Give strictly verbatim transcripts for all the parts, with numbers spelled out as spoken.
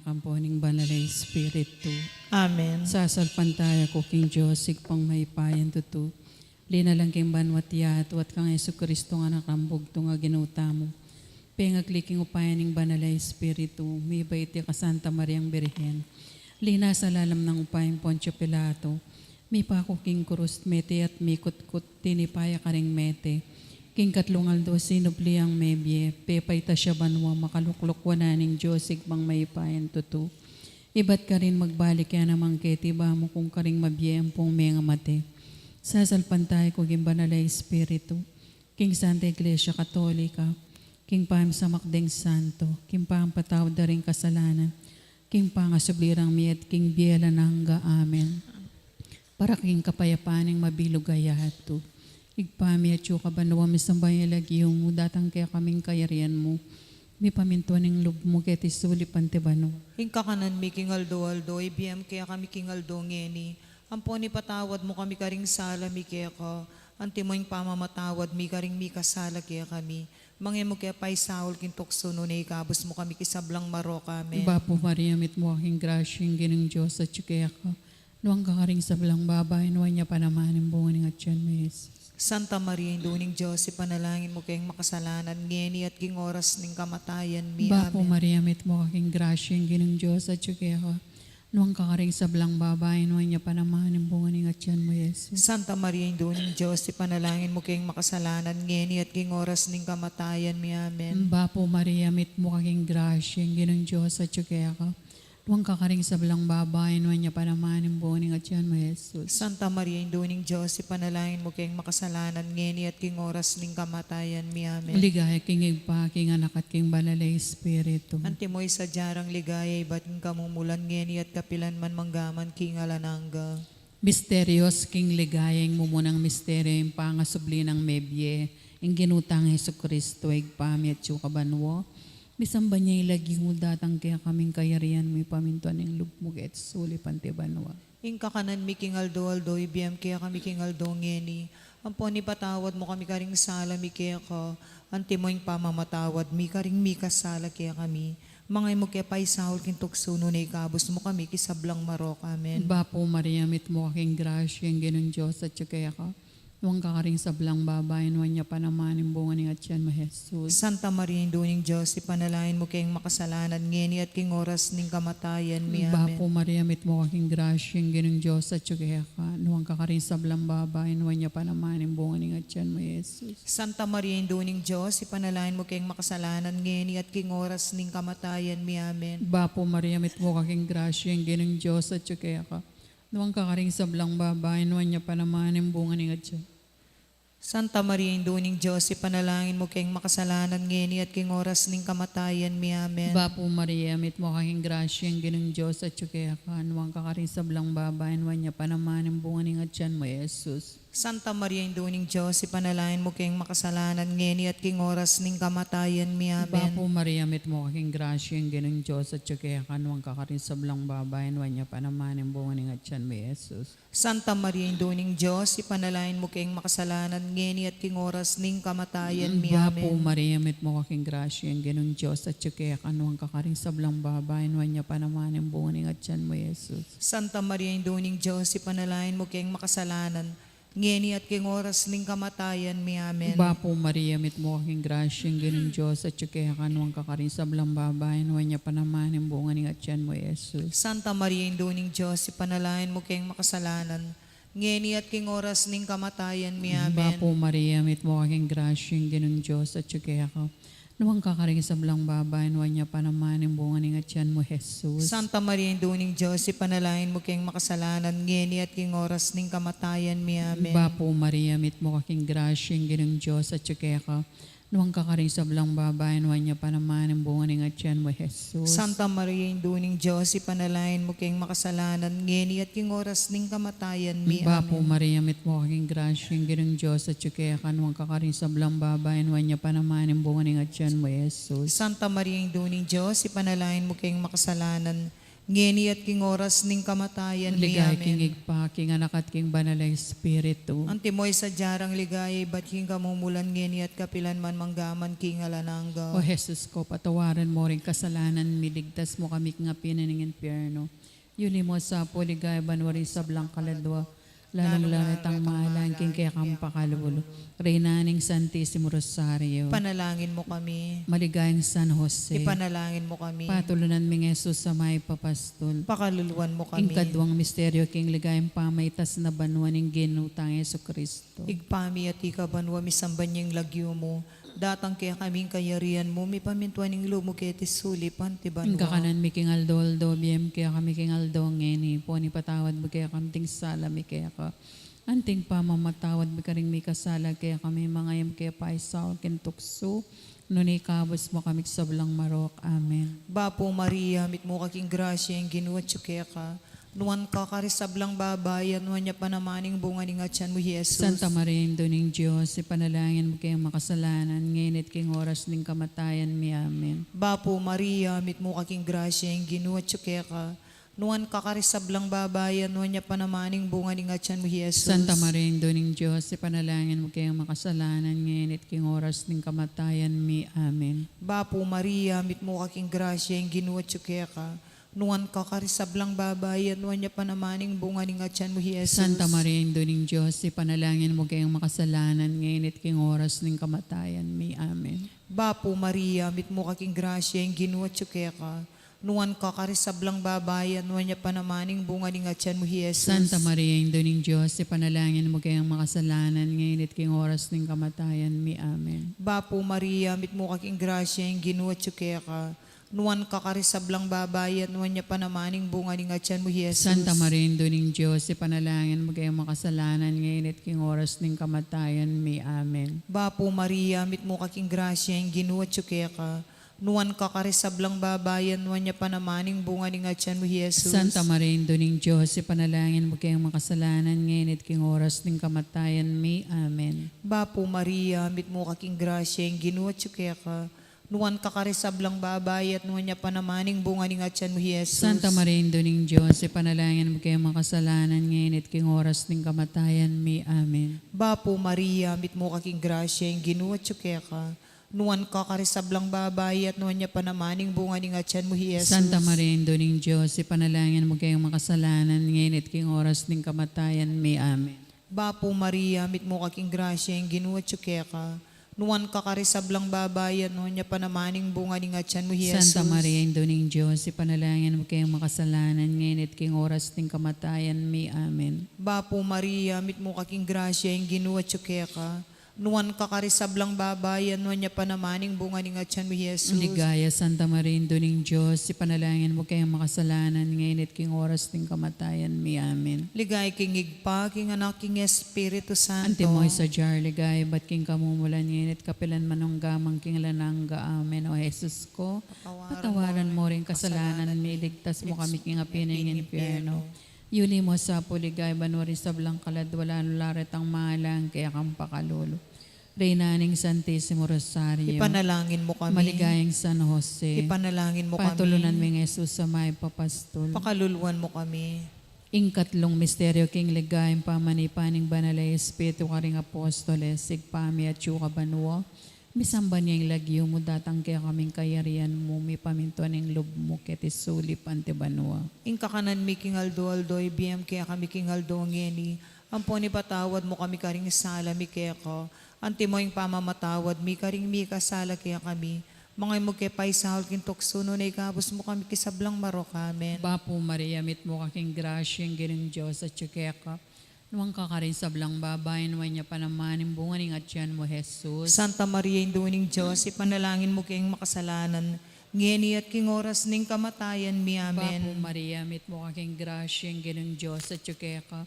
Ampo ning Banal a Espiritu. Amen. Sasalpantaya ku king Dios, Ibpang mayupayang tutu, linalang king banua't yatu, at kang Jesucristo, Anak nang bugtung a Ginu tamu. Pengagli king upaya ning Banal a Espiritu, mibait ya kang Santa Mariang Birhen. Linasa lalam nang upaya nang Poncio Pilato, mipaku king krus, mete at mikutkut, tinipa ya karing mete. King katlung aldo sinubli yang mebie, pepaitas ya banua, makalukluk wanan ning Dios Ibpang mayupayang tutu. Ibat karin magbalik ya naman keti, ba mu kung karing mabie ampong mengamate. Sasalpantaya ku king Banal a Espiritu, king Santa Iglesia Katolika, king pamisamak deng santo, king pampatawad da ring kasalanan, king pangasubli rang mie at king bie alang angga. Amen. Para king kapayapan ning mabilug a yatu. Ibpa mi, atsu ka banua, misamban ya ing lagyu mu, datang kekami ing kayarian mu, mipamintuan ing lub mu keti sulip anti banua. Ing kakanan mi king aldo-aldo, ibie mu kekami king aldo ngeni, ampon ipatawad mu kami karing sala mi keka, anti mo ing pamamatawad mi karing mikasala kekami. Manga e mu ke paisaul king tuksu, nune ikabus mu kami king sablang marok. Amen. Bapu Maria, mitmu ka king grasya, ing Ginung Dios atyu keka. Nuan ka karing sablang babai, nuan ya pa naman ing bunga ning atyan mu, Jesus. Santa Maria, Indu ning Dios, ipanalangin mu keng makasalanan, ngeni at king oras ning kamatayan mi. Bapu Amen. Maria, mitmu ka king grasya, ing Ginung Dios atyu keka. Nuan ka karing sablang babai, nuan ya pa naman ing bunga ning atyan mu, Jesus. Santa Maria, Indu ning Dios, ipanalangin mu keng makasalanan, ngeni at king oras ning kamatayan mi. Amen. Bapu Maria, mitmu ka king grasya, ing Ginung Dios atyu keka. Nuan ka karing sablang babai, nuan ya pa naman ing bunga ning atyan mu, Jesus. Santa Maria, Indu ning Dios, ipanalangin mu keng makasalanan, ngeni at king oras ning kamatayan mi. Amen. Ligaya king Ibpa, king Anak, at king Banal a Espiritu. Antimo ing sadya rang ligaya ibat king kamumulan, ngeni at kapilan man, mangga man king alang angga. Misterios king ligaya, ing mumunang misteryo, ing pangasubli nang mebie, ing Ginu tang Jesucristo. Ibpa mi, atyu ka banua, misamban ya ing lagyu mu, datang kekami ing kayarian mu, ipamintuan ing lub mu keti sulip anti banua. Ing kakanan mi king aldo-aldo, ibie mu kekami king aldo ngeni, ampon ipatawad mu kami karing sala mi keka, antimo ing pamamatawad mi karing mikasala kekami. Manga e mu ke paisaul king tuksu, nune ikabus mu kami king sablang marok. Amen. Bapu Maria, mitmu ka king grasya, ing Ginung Dios atyu keka. Nuan ka karing sablang babai, nuan ya pa naman ing bunga ning atyan mu, Jesus. Santa Maria, Indu ning Dios, ipanalangin mu keng makasalanan, ngeni at king oras ning kamatayan mi. Amen. Bapu Maria, mitmu ka king grasya, ing Ginung Dios atyu keka. Nuan ka karing sablang babai, nuan ya pa naman ing bunga ning atyan mu, Jesus. Santa Maria, Indu ning Dios, ipanalangin mu keng makasalanan, ngeni at king oras ning kamatayan mi. Amen. Bapu Maria, mitmu ka king grasya, ing Ginung Dios atyu keka. Nuan ka karing sablang babai, nuan ya pa naman ing bunga ning atyan. Santa Maria, Indu ning Dios, ipanalangin mu keng makasalanan, ngeni at king oras ning kamatayan mi. Amen. Bapu Maria, mitmu ka king grasya, ing Ginung Dios atyu keka. Nuan ka karing sablang babai, nuan ya pa naman ing bunga ning atyan mu, Jesus. Santa Maria, Indu ning Dios, ipanalangin mu keng makasalanan, ngeni at king oras ning kamatayan mi. Amen. Bapu Maria, mitmu ka king grasya, ing Ginung Dios atyu keka. Nuan ka karing sablang babai, nuan ya pa naman ing bunga ning atyan mu, Jesus. Santa Maria, Indu ning Dios, ipanalangin mu keng makasalanan, ngeni at king oras ning kamatayan mi. Bapu Amen. Maria, mitmu ka king grasya, ing Ginung Dios atyu keka. Nuan ka karing sablang babai, nuan ya pa naman ing bunga ning atyan mu, Jesus. Santa Maria, Indu ning Dios, ipanalangin mu keng makasalanan, ngeni at king oras ning kamatayan mi. Amen. Bapu Maria, mitmu ka king grasya, ing Ginung Dios atyu keka. Nuan ka karing sablang babai, nuan ya pa naman ing bunga ning atyan mu, Jesus. Santa Maria, Indu ning Dios, ipanalangin mu keng makasalanan, ngeni at king oras ning kamatayan mi. Amen. Bapu Maria, mitmu ka king grasya, ing Ginung Dios atyu keka. Nuan ka karing sablang babai, nuan ya pa naman ing bunga ning atyan mu, Jesus. Santa Maria, Indu ning Dios, ipanalangin mu keng makasalanan, ngeni at king oras ning kamatayan mi. Amen. Bapu Maria, mitmu ka king grasya, ing Ginung Dios atyu keka. Nuan ka karing sablang babai, nuan ya pa naman ing bunga ning atyan mu, Jesus. Santa Maria, Indu ning Dios, ipanalangin mu keng makasalanan, ngeni at king oras ning kamatayan mi. Bapu Amen. Maria, mitmu ka king grasya, ing Ginung Dios atyu keka. Nuan ka karing sablang babai, nuan ya pa naman ing bunga ning atyan mu, Jesus. Santa Maria, Indu ning Dios, ipanalangin mu keng makasalanan, Ngeni at king oras ning kamatayan mi. Ligaya king Amen. Ibpa, king Anak, at king Banal a Espiritu. Antimo ing sadya rang ligaya ibat king kamumulan, ngeni at kapilan man, manggaman king alang angga. O Jesus ko, patawaran mo ring kasalanan mi, ligtas mo kami king api ning impyerno. Yuli mo sa pu king ligaya banua ring sablang kaladua, lalung-lalu na itang mangalang king kekang pakalulu. Reyna ning Santisimo Rosario. Ipanalangin mo kami. Maligayang San Jose. Ipanalangin mo kami. Patulunan mi ngan i Jesus a mayap a pastul. Pakaluluan mo kami. Ing kaduang misteryo king ligayang pamaitas na banua ning Ginu tang Jesucristo. Ibpa mi, atiu ka banua, misamban ya ing lagyu mu. Datang kekami ing kayarian mu, mipamintuan ing lub mu keti sulip anti banua. Ing kakanan mi king aldo-aldo ibie mu kekami king aldo ngeni, ampon ipatawad mu kekami ding sala mi keka, anti ing pamamatawad mi karing mikasala kekami, manga e mu ke paisaul king tuksu, nune ikabus mu kami king sablang marok. Amen. Bapu Maria, mitmu ka king grasya, ing Ginu atyu keka. Nuan ka karing sablang babai, at nuan ya pa naman ing bunga ning atyan mu, Jesus. Santa Maria, Indu ning Dios, ipanalangin mu keng makasalanan, ngeni at king oras ning kamatayan mi. Amen. Bapu Maria, mitmu ka king grasya, ing Ginu atyu keka. Nuan ka karing sablang babai, at nuan ya pa naman ing bunga ning atyan mu, Jesus. Santa Maria, Indu ning Dios, ipanalangin mu keng makasalanan, ngeni at king oras ning kamatayan mi. Amen. Bapu Maria, mitmu ka king grasya, ing Ginu atyu keka. Nuan ka karing sablang babai, at nuan ya pa naman ing bunga ning atyan mu, Jesus. Santa Maria, Indu ning Dios, ipanalangin mu keng makasalanan, ngeni at king oras ning kamatayan mi. Amen. Bapu Maria, mitmu ka king grasya, ing Ginu atyu keka. Nuan ka karing sablang babai, at nuan ya pa naman ing bunga ning atyan mu, Jesus. Santa Maria, Indu ning Dios, ipanalangin mu keng makasalanan, ngeni at king oras ning kamatayan mi. Amen. Bapu Maria, mitmu ka king grasya, ing Ginu atyu keka. Nuan ka karing sablang babai, at nuan ya pa naman ing bunga ning atyan mu, Jesus. Santa Maria, Indu ning Dios, ipanalangin mu keng makasalanan, ngeni at king oras ning kamatayan mi. Amen. Bapu Maria, mitmu ka king grasya, ing Ginu atyu keka. Nuan ka karing sablang babai, at nuan ya pa naman ing bunga ning atyan mu, Jesus. Santa Maria, Indu ning Dios, ipanalangin mu keng makasalanan, ngeni at king oras ning kamatayan mi. Amen. Bapu Maria, mitmu ka king grasya, ing Ginu atyu keka. Nuan ka karing sablang babai, at nuan ya pa naman ing bunga ning atyan mu, Jesus. Santa Maria, Indu ning Dios, ipanalangin mu keng makasalanan, ngeni at king oras ning kamatayan mi. Amen. Bapu Maria, mitmu ka king grasya, ing Ginu atyu keka. Nuan ka karing sablang babai, at nuan ya pa naman ing bunga ning atyan mu, Jesus. Santa Maria, Indu ning Dios, ipanalangin mu keng makasalanan, ngeni at king oras ning kamatayan mi. Amen. Bapu Maria, mitmu ka king grasya, ing Ginu atyu keka. Nuan ka karing sablang babai, at nuan ya pa naman ing bunga ning atyan mu, Jesus. Santa Maria, Indu ning Dios, ipanalangin mu keng makasalanan, ngeni at king oras ning kamatayan mi. Amen. Bapu Maria, mitmu ka king grasya, ing Ginu atyu keka. Nuan ka karing sablang babai, at nuan ya pa naman ing bunga ning atyan mu, Jesus. Ligaya, Santa Maria, Indu ning Dios, ipanalangin mu keng makasalanan, ngeni at king oras ning kamatayan mi. Amen. Ligaya king Ibpa, king Anak, king Espiritu Santo. Antimo ing sadya rang ligaya ibat king kamumulan, ngeni at kapilan man, angga man king alang angga. Amen. O Jesus ko, patawaran mu ring kasalanan mi, iligtas mu kami king api ning impyerno. Yuli mu sa pu king ligaya banua ring sablang kaladua, lalung-lalu na itang mangalang kekang pakalulu. Reyna ning Santisimo Rosario. Ipanalangin mu kami. Maligayang San Jose. Ipanalangin mu kami. Patulunan mi ngan i Jesus a mayap a pastul. Pakaluluan mu kami. Ing katlung misteryo king ligaya, ing pamanipa ning Banal a Espiritu karing apostoles. Ibpa mi atsu ka banua, misamban ya ing lagyu mu, datang kekami ing kayarian mu, mipamintuan ing lub mu keti sulip anti banua. Ing kakanan mi king aldo-aldo ibie mu kekami king aldo ngeni, ampon ipatawad mu kami karing sala mi keka, antimo ing pamamatawad mi karing mikasala kekami. Manga e mu ke paisaul king tuksu, nune ikabus mu kami king sablang marok. Amen. Bapu Maria, mitmu ka king grasya, ing Ginung Dios atyu keka. Nuan ka karing sablang babai, nuan ya pa naman ing bunga ning atyan mu, Jesus. Santa Maria, Indu ning Dios, ipanalangin mu keng makasalanan, ngeni at king oras ning kamatayan mi. Amen. Bapu Maria, mitmu ka king grasya, ing Ginung Dios atyu keka.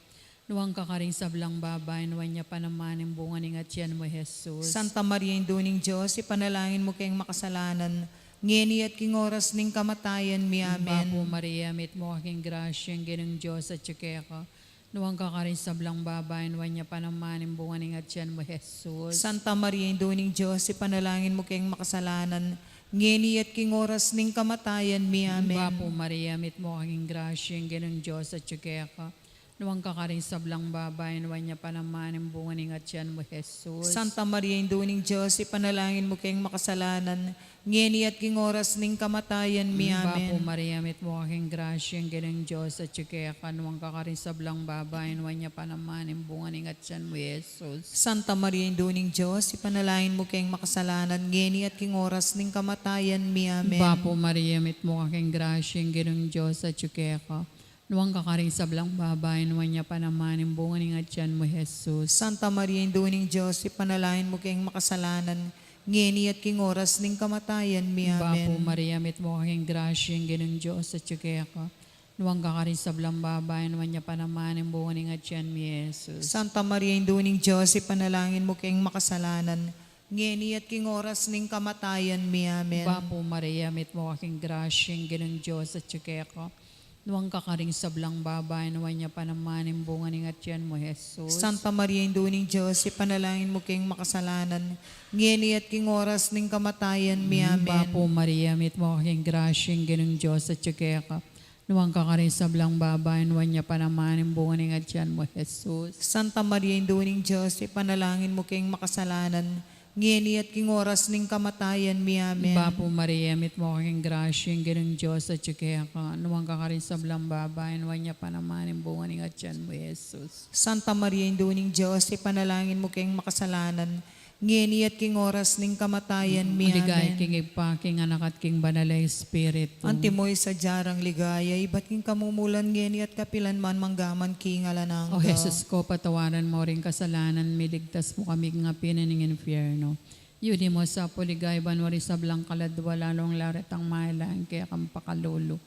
Nuan ka karing sablang babai, nuan ya pa naman ing bunga ning atyan mu, Jesus. Santa Maria, Indu ning Dios, ipanalangin mu keng makasalanan, ngeni at king oras ning kamatayan mi. Amen. Bapu Maria, mitmu ka king grasya, ing Ginung Dios atyu keka. Nuan ka karing sablang babai, nuan ya pa naman ing bunga ning atyan mu, Jesus. Santa Maria, Indu ning Dios, ipanalangin mu keng makasalanan, ngeni at king oras ning kamatayan mi. Amen. Bapu Maria, mitmu ka king grasya, ing Ginung Dios atyu keka. Nuan ka karing sablang babai, nuan ya pa naman ing bunga ning atian mu, Jesus. Santa Maria, Indu ning Dios, ipanalangin mu keng makasalanan, ngeni at king oras ning kamatayan mi. Amen. Bapu Maria, mitmu ka king grasya, ing Ginung Dios atyu keka. Nuan ka karing sablang babai, nuan ya pa naman ing bunga ning atian mu, Jesus. Santa Maria, Indu ning Dios, ipanalangin mu keng makasalanan, ngeni at king oras ning kamatayan mi. Amen. Bapu Maria, mitmu ka king grasya, ing Ginung Dios atyu keka. Nuan ka karing sablang babai, nuan ya pa naman ing bunga ning atian mu, Jesus. Santa Maria, Indu ning Dios, ipanalangin mu keng makasalanan, ngeni at king oras ning kamatayan mi. Amen. Bapu Maria, mitmu ka king grasya, ing Ginung Dios atyu keka. Nuan ka karing sablang babai, nuan ya pa naman ing bunga ning atian mu, Jesus. Santa Maria, Indu ning Dios, ipanalangin mu keng makasalanan, ngeni at king oras ning kamatayan mi. Amen. Bapu Maria, mitmu ka king grasya, ing Ginung Dios atyu keka. Nuan ka karing sablang babai, nuan ya pa naman ing bunga ning atian mu, Jesus. Santa Maria, Indu ning Dios, ipanalangin mu keng makasalanan, ngeni at king oras ning kamatayan mi. Amen. Bapu Maria, mitmu ka king grasya, ing Ginung Dios atyu keka. Nuan ka karing sablang babai, nuan ya pa naman ing bunga ning atian mu, Jesus. Santa Maria, Indu ning Dios, ipanalangin mu keng makasalanan, ngeni at king oras ning kamatayan mi. Amen. Bapu Maria, mitmu ka king grasya, ing Ginung Dios atyu keka. Nuan ka karing sablang babai, nuan ya pa naman ing bunga ning atian mu, Jesus. Santa Maria, Indu ning Dios, ipanalangin mu keng makasalanan, ngeni at king oras ning kamatayan mi. Ligaya Amen. king Ibpa, king Anak, at king Banal a Espiritu. Antimo ing sadya rang ligaya, ibat king kamumulan, ngeni at kapilan man, manggaman king alang angga. O Jesus ko, patawaran mu ring kasalanan mi, iligtas mu kami king api ning infierno. Iuli mu sa pu king ligaya banua ring sablang kaladua, lalung-lalu retang mailangan keka king pakalulu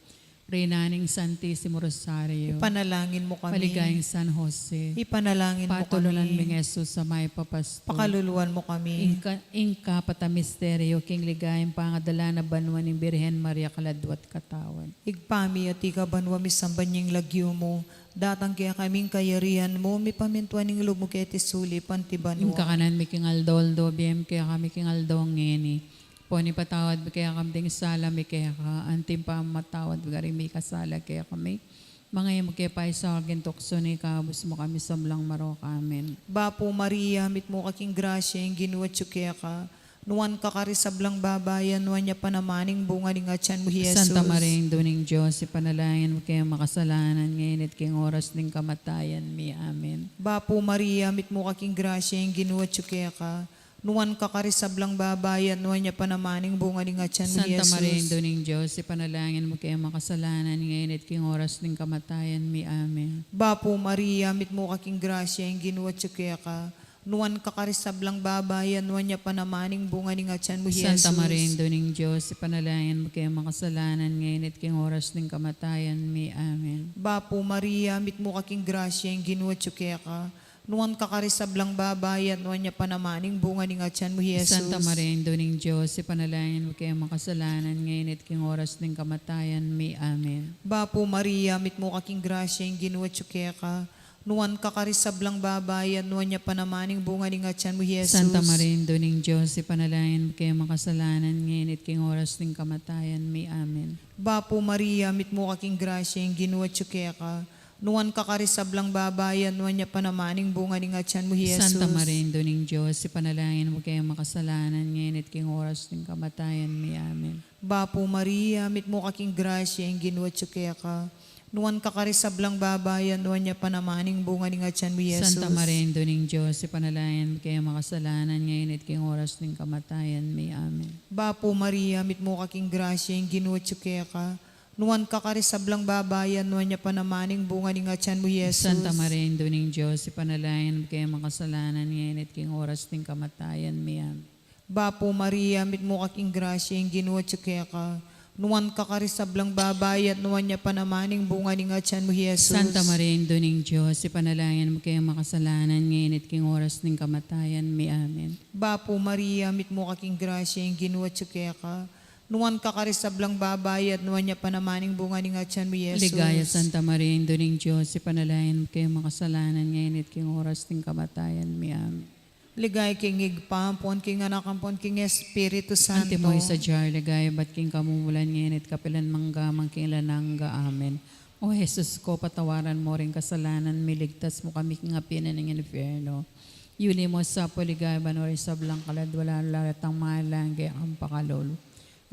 ring Santisimo Rosario. Ipanalangin mu kami. Maligayang San Jose. Ipanalangin mu kami. Patulunan mi ing Jesus a mayap a pastul. Pakaluluan mu kami. Ing ka-, ing kapat a misteryo king ligaya, ing pangadala na banua ning Birhen Maria kaladua't katawan. Ibpa mi atsu ka banua, misamban ya ing lagyu mu. Datang kekami ing kayarian mu, mipamintuan ing lub mu keti sulip anti banua. Ing kakanan mi king aldo-aldo ibie mu kekami king aldo ngeni. Ampon ipatawad mu kekami ding sala mi keka, anti ing pamamatawad mi karing mikasala kekami. Manga e mu ke paisaul king tuksu, nune ikabus mu kami king sablang marok. Amen. Bapu Maria, mitmu ka king grasya, ing Ginu atsu keka. Nuan ka karing sablang babai, at nuan ya pa naman ing bunga ning atian mu, Jesus. Santa Maria, Indu ning Dios, ipanalangin mu keng makasalanan, ngeni at king oras ning kamatayan mi. Amen. Bapu Maria, mitmu ka king grasya, ing Ginu atsu keka. Nuan ka karing sablang babai, at nuan ya pa naman ing bunga ning atian mu, Jesus. Santa Maria, Indu ning Dios, ipanalangin mu keng makasalanan, ngeni at king oras ning kamatayan mi. Amen. Bapu Maria, mitmu ka king grasya, ing Ginu atsu keka. Nuan ka karing sablang babai, at nuan ya pa naman ing bunga ning atian mu, Jesus. Santa Maria, Indu ning Dios, ipanalangin mu keng makasalanan, ngeni at king oras ning kamatayan mi. Amen. Bapu Maria, mitmu ka king grasya, ing Ginu atsu keka. Nuan ka karing sablang babai, at nuan ya pa naman ing bunga ning atian mu, Jesus. Santa Maria, Indu ning Dios, ipanalangin mu keng makasalanan, ngeni at king oras ning kamatayan mi. Amen. Bapu Maria, mitmu ka king grasya, ing Ginu atsu keka. Nuan ka karing sablang babai, at nuan ya pa naman ing bunga ning atian mu, Jesus. Santa Maria, Indu ning Dios, ipanalangin mu keng makasalanan, ngeni at king oras ning kamatayan mi. Amen. Bapu Maria, mitmu ka king grasya, ing Ginu atsu keka. Nuan ka karing sablang babai, at nuan ya pa naman ing bunga ning atian mu, Jesus. Santa Maria, Indu ning Dios, ipanalangin mu keng makasalanan, ngeni at king oras ning kamatayan mi. Amen. Bapu Maria, mitmu ka king grasya, ing Ginu atsu keka. Nuan ka karing sablang babai, at nuan ya pa naman ing bunga ning atian mu, Jesus. Santa Maria, Indu ning Dios, ipanalangin mu keng makasalanan, ngeni at king oras ning kamatayan mi. Amen. Bapu Maria, mitmu ka king grasya, ing Ginu atsu keka. Nuan ka karing sablang babai, at nuan ya pa naman ing bunga ning atian mu, Jesus. Santa Maria, Indu ning Dios, ipanalangin mu keng makasalanan, ngeni at king oras ning kamatayan mi. Amen. Bapu Maria, mitmu ka king grasya, ing Ginu atsu keka. Nuan ka karing sablang babai, at nuan ya pa naman ing bunga ning atian mu, Jesus. Santa Maria, Indu ning Dios, ipanalangin mu keng makasalanan, ngeni at king oras ning kamatayan mi. Amen. Bapu Maria, mitmu ka king grasya, ing Ginu atsu keka. Nuan ka karing sablang babai, at nuan ya pa naman ing bunga ning atian mu, Jesus. Ligaya, Santa Maria, Indu ning Dios, ipanalangin mu keng makasalanan, ngeni at king oras ning kamatayan mi. Amen. Ligaya king Ibpa, ampon king Anak, ampon king Espiritu Santo. Antimo ing sadya king ligaya ibat king kamumulan, ngeni at kapilan man, angga man king alang angga. Amen. O Jesus ko, patawaran mo ring kasalanan mi, ligtas mo kami king api ning infierno. Yuli mo sa pu ing ligaya banua ring sablang kaladwa, lalung-lalu na ring manalangin keka pakalulu.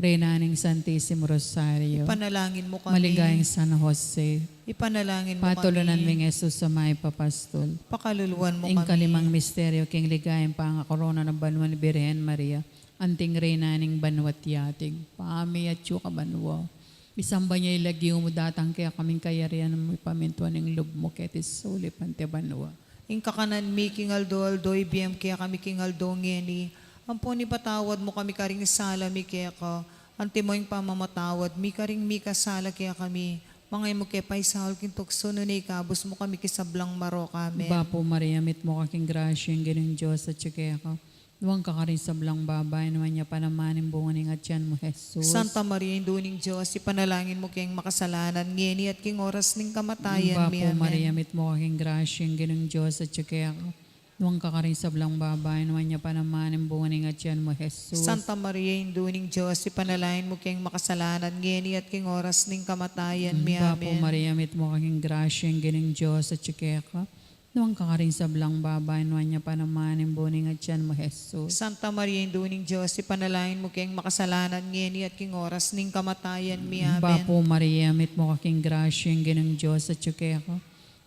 Reyna ning Santisimo Rosario. Ipanalangin mo kami. Maligayang San Jose. Ipanalangin mo kami. Patulunan ming Jesus a Mayap a Pastul. Pakaluluan mo kami. Ing kalimang misteryo king ligayang pangakorona ning banua ning Birhen Maria, anting Reyna ning banua at yatu. Pami atyu ka banua, misamban ya ing lagyu mu, datang kekami ing kayarian mu, mipamintuan ing lub mu keti sulip anti banua. Ing kakanan mi king aldo-aldo ibie mu kekami king aldo ngeni. Ampon ipatawad mu kami karing sala mi keka, antimo ing pamamatawad mi karing mikasala kekami. Manga e mu ke paisaul king tuksu, nune ikabus mu kami king sablang marok. Amen. Bapu Maria, mitmu ka king grasya, ing Ginung Dios atyu keka. Nuan ka karing sablang babai, nuan ya pa naman ing bunga ning atian mu, Jesus. Santa Maria, Indu ning Dios, ipanalangin mu keng makasalanan, ngeni at king oras ning kamatayan mi. Bapu Maria, mitmu ka king grasya, ing Ginung Dios atyu keka. Nuan ka karing sablang babai, nuan ya pa naman ing bunga ning atian mu, Jesus. Santa Maria, Indu ning Dios, ipanalangin mu keng makasalanan, ngeni at king oras ning kamatayan mi. Bapu Maria, mitmu ka king grasya, ing Ginung Dios atyu keka. Nuan ka karing sablang babai, nuan ya pa naman ing bunga ning atian mu, Jesus. Santa Maria, Indu ning Dios, ipanalangin mu keng makasalanan, ngeni at king oras ning kamatayan mi. Amen. Bapu Maria, mitmu ka king grasya, ing Ginung Dios atyu keka.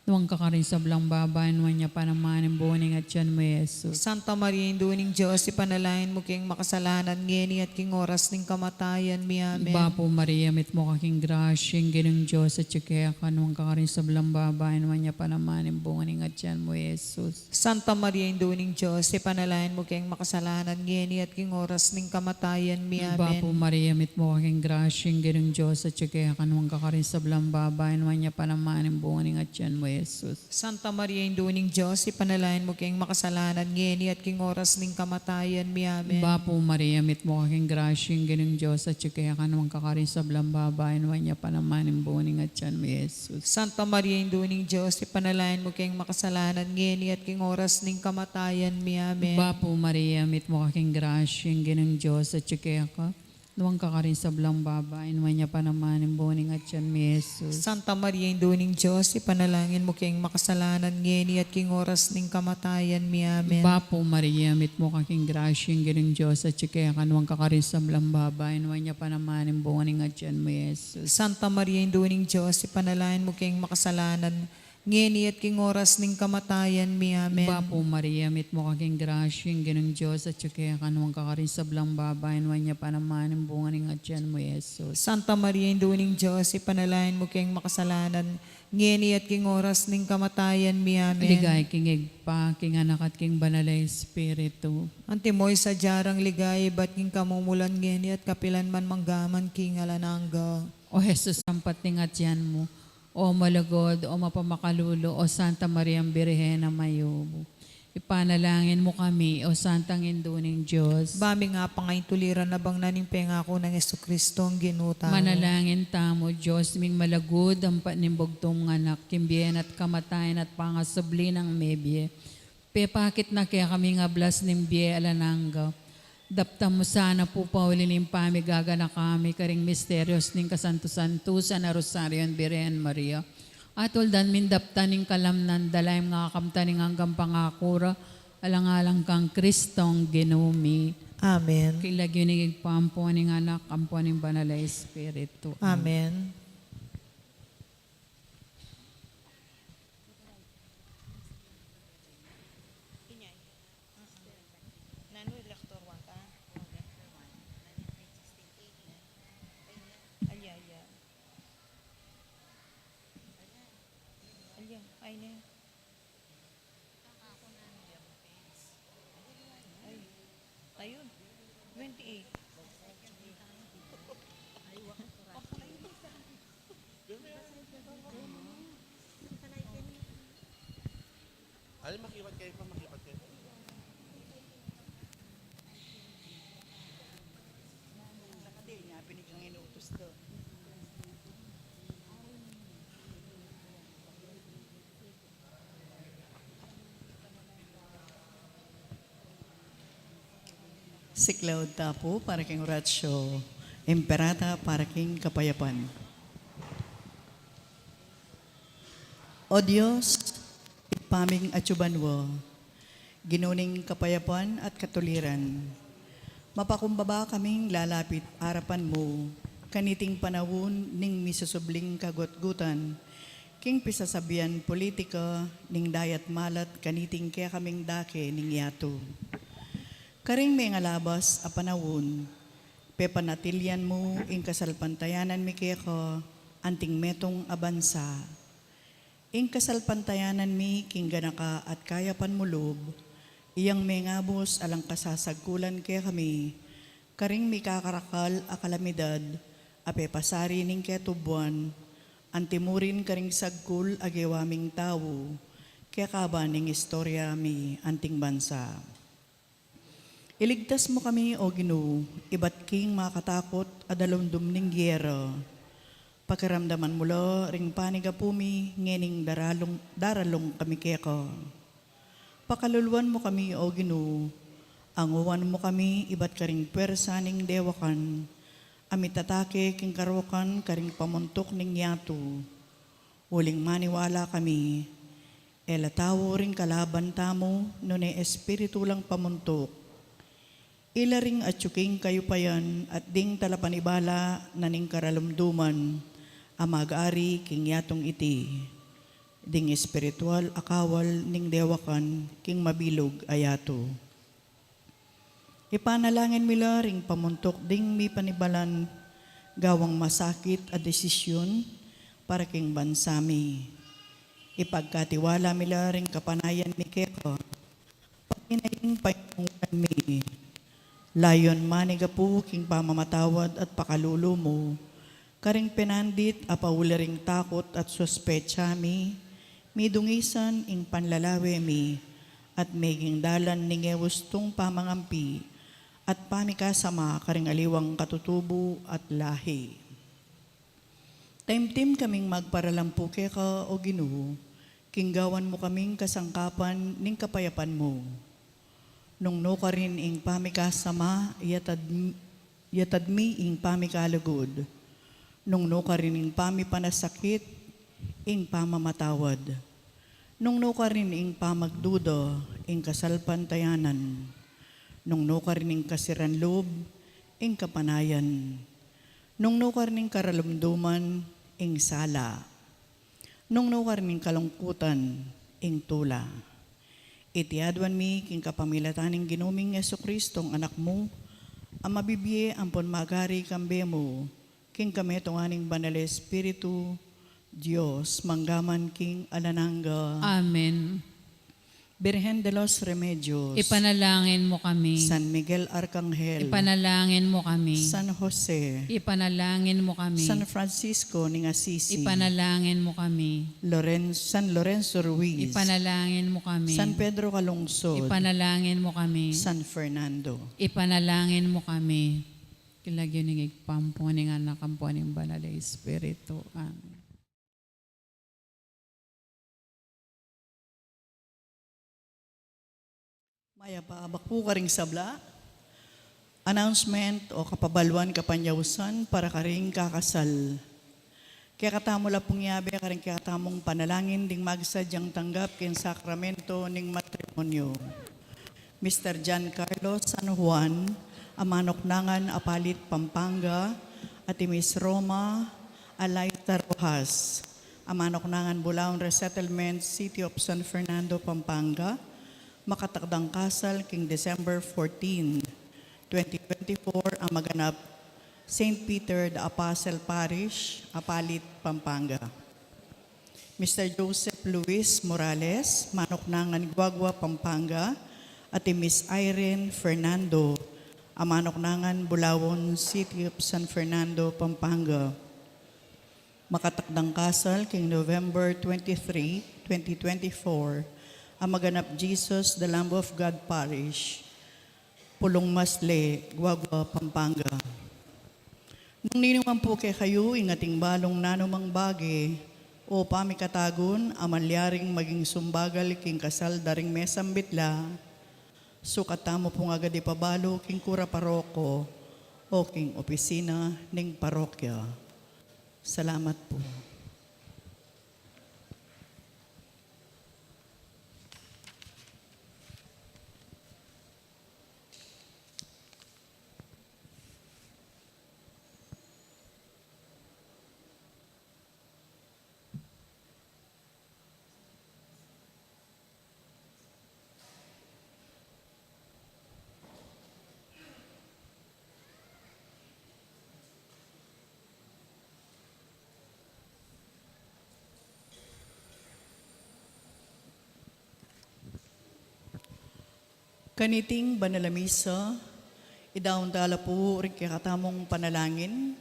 Nuan ka karing sablang babai, nuan ya pa naman ing bunga ning atian mu, Jesus. Santa Maria, Indu ning Dios, ipanalangin mu keng makasalanan, ngeni at king oras ning kamatayan mi. Amen. Bapu Maria, mitmu ka king grasya, ing Ginung Dios atyu keka. Nuan ka karing sablang babai, nuan ya pa naman ing bunga ning atian mu, Jesus. Santa Maria, Indu ning Dios, ipanalangin mu keng makasalanan, ngeni at king oras ning kamatayan mi. Amen. Bapu Maria, mitmu ka king grasya, ing Ginung Dios atyu keka. Nuan ka karing sablang babai, nuan ya pa naman ing bunga ning atian mu, Jesus. Santa Maria, Indu ning Dios, ipanalangin mu keng makasalanan, ngeni at king oras ning kamatayan mi. Amen. Bapu Maria, mitmu ka king grasya, ing Ginung Dios atyu keka. Nuan ka karing sablang babai, nuan ya pa naman ing bunga ning atian mu, Jesus. Santa Maria, Indu ning Dios, ipanalangin mu keng makasalanan, ngeni at king oras ning kamatayan mi. Amen. Bapu Maria, mitmu ka king grasya, ing Ginung Dios atyu keka. Nuan ka karing sablang babai, nuan ya pa naman ing bunga ning atian mu, Jesus. Santa Maria, Indu ning Dios, ipanalangin mu keng makasalanan, ngeni at king oras ning kamatayan mi. Amen. Bapu Maria, mitmu ka king grasya, ing Ginung Dios atyu keka. Nuan ka karing sablang babai, nuan ya pa naman ing bunga ning atian mu, Jesus. Santa Maria, Indu ning Dios, ipanalangin mu keng makasalanan, ngeni at king oras ning kamatayan mi. Amen. Bapu Maria, mitmu ka king grasya, ing Ginung Dios atyu keka. Nuan ka karing sablang babai, nuan ya pa naman ing bunga ning atian mu, Jesus. Santa Maria, Indu ning Dios, ipanalangin mu keng makasalanan, ngeni at king oras ning kamatayan mi. Amen. Ligaya king Ibpa, king Anak, at king Banal a Espiritu. Antimo ing sadya rang ligaya ibat king kamumulan, ngeni at kapilan man, mangga man king alang angga. O Jesus, sampat ning atian mu, o malugud, o mapamakalulu, o Santa Mariang Birhen a mayumu, ipanalangin mu kami, o Santang Indu ning Dios. Ba ming apangaintuliran abang na ning pengaku nang Jesucristong Ginu tamu. Manalangin tamu. Dios ming malugud, ampat ning bugtung mung Anak, king bie na at kamatayan at pangasubli nang mebie, pepakit na kekami ing ablas ning bie alang angga. Daptan mu sana pu pauli ning pamigaganaka mi karing misterios ning kasantu-santusan a Rosaryo ning Birhen Maria. At uldan ming daptan ing kalamnan da la ing makakamtan ning anggang pangaku ra, alang-alang kang Kristong Ginu mi. Amen. King lagyu ning Ibpa, ampo ning Anak, ampo ning Banal a Espiritu. Amen. Nanu, lecture one ka? Alya, alya. Alya, ay na. Ay. Ayun. Twenty-eight. Ay, makibat kayu pa, makibat kayu pa. Saka din, ya, pinigang inutos to. Siklaud ta pu para king Oratio Imperata para king kapayapan. O Dios, Ibpa ming atsu banua, Ginu ning kapayapan at katuliran, mapakumbaba kaming lalapit arapan mu kaniting panaun ning misusubling kagutgutan king pisasabian politika ning dayat malat kaniting kekaming dake ning yatu. Karing mengalabas a panaun, pepanatilian mu ing kasalpantayanan mi keka anting metung a bansa. Ing kasalpantayanan mi king ganaka at kayapan mu lub, iyang mengabus alang kasasagkulan kekami karing mikakarakal a kalamidad a pepasari ning ketubuan, antimurin karing sagkul a gewa ming tau kekaban ning istorya mi anting bansa. Iligtas mu kami, O Ginu, ibat king makatakut a dalumdum ning gera. Pakiramdaman mu la ring panigapu mi ngening daralung, daralung kami keka. Pakaluluan mu kami, O Ginu, anguan mu kami ibat karing pwersa ning dewakan a mitatake king karukan karing pamuntuk ning yatu. Uling maniwala kami, e la tau ring kalaban tamu, nune espiritu lang pamuntuk. Ila ring atsu king kayupayan at ding talapanibala na ning karalumduman a mag-ari king yatung iti, ding espiritual a kawal ning dewakan king mabilug a yatu. Ipanalangin mi la ring pamuntuk ding mipanibalan gawang masakit a desisyun para king bansa mi. Ipagkatiwala mi la ring kapanayan mi keka, pati na ing painunguran mi. Layun manigapu king pamamatawad at pakalulu mu karing penandit a pauli ring takut at suspetsa mi, midungisan ing panlalawe mi, at meging dalan ning e ustung pamangampi at pamikasama karing aliwang katutubu at lahi. Taimtim kaming magparalampu keka, O Ginu, king gawan mu kaming kasangkapan ning kapayapan mu. Nung nukarin ing pamikasama, yatad, yatad mi ing pamikalugud. Nung nukarin ing pamipanasakit, ing pamamatawad. Nung nukarin ing pamagduda, ing kasalpantayanan. Nung nukarin ing kasiran lub, ing kapanayan. Nung nukarin ing karalumduman, ing sala. Nung nukarin ing kalungkutan, ing tula. Iti aduan mi king kapamilatan ning Ginu ming Jesucristo, ing Anak mu, a mabibie ampon magari kambe mu, king kametungan ning Banal a Espiritu, Dios, mangga man king alang angga. Amen. Birhen de los Remedios. Ipanalangin mo kami. San Miguel Arcangel. Ipanalangin mo kami. San Jose. Ipanalangin mo kami. San Francisco ning Assisi. Ipanalangin mo kami. Loren-, San Lorenzo Ruiz. Ipanalangin mo kami. San Pedro Calungsod. Ipanalangin mo kami. San Fernando. Ipanalangin mo kami. King lagyu ning Ibpa, ampon ning Anak, ampon ning Banal a Espiritu. Amen. Mayap a abak pu karing sabla. Announcement o kapabaluan, kapanyausan para karing kakasal. Kekatamu la pung yabe karing kekatamung panalangin ding magsadyang tanggap king sakramento ning matrimonyo. Mister John Carlos San Juan, a manuknangan Apalit, Pampanga, at i Miss Roma Alaita Rojas, a manuknangan Bulaon Resettlement, City of San Fernando, Pampanga, makatakdang kasal king December fourteen, twenty twenty-four, a maganap Saint Peter the Apostle Parish, Apalit, Pampanga. Mister Joseph Luis Morales, manuknangan Guagua, Pampanga, at i Miss Irene Fernando, a manuknangan Bulaon, City of San Fernando, Pampanga. Makatakdang kasal king November twenty-three, twenty twenty-four, a maganap Jesus the Lamb of God Parish, Pulong Masle, Guagua, Pampanga. Nung ninuman pu kekayu ing ating balung nanumang bage o pamikatagun a malyaring maging sumbagal king kasal da ring mesambit la, Sukat tamu pung agad ipabalu king kura paroko o king opisina ning parokya. Salamat pu. Kaniting banal a misa, idaun tala pu ring kekatamung panalangin,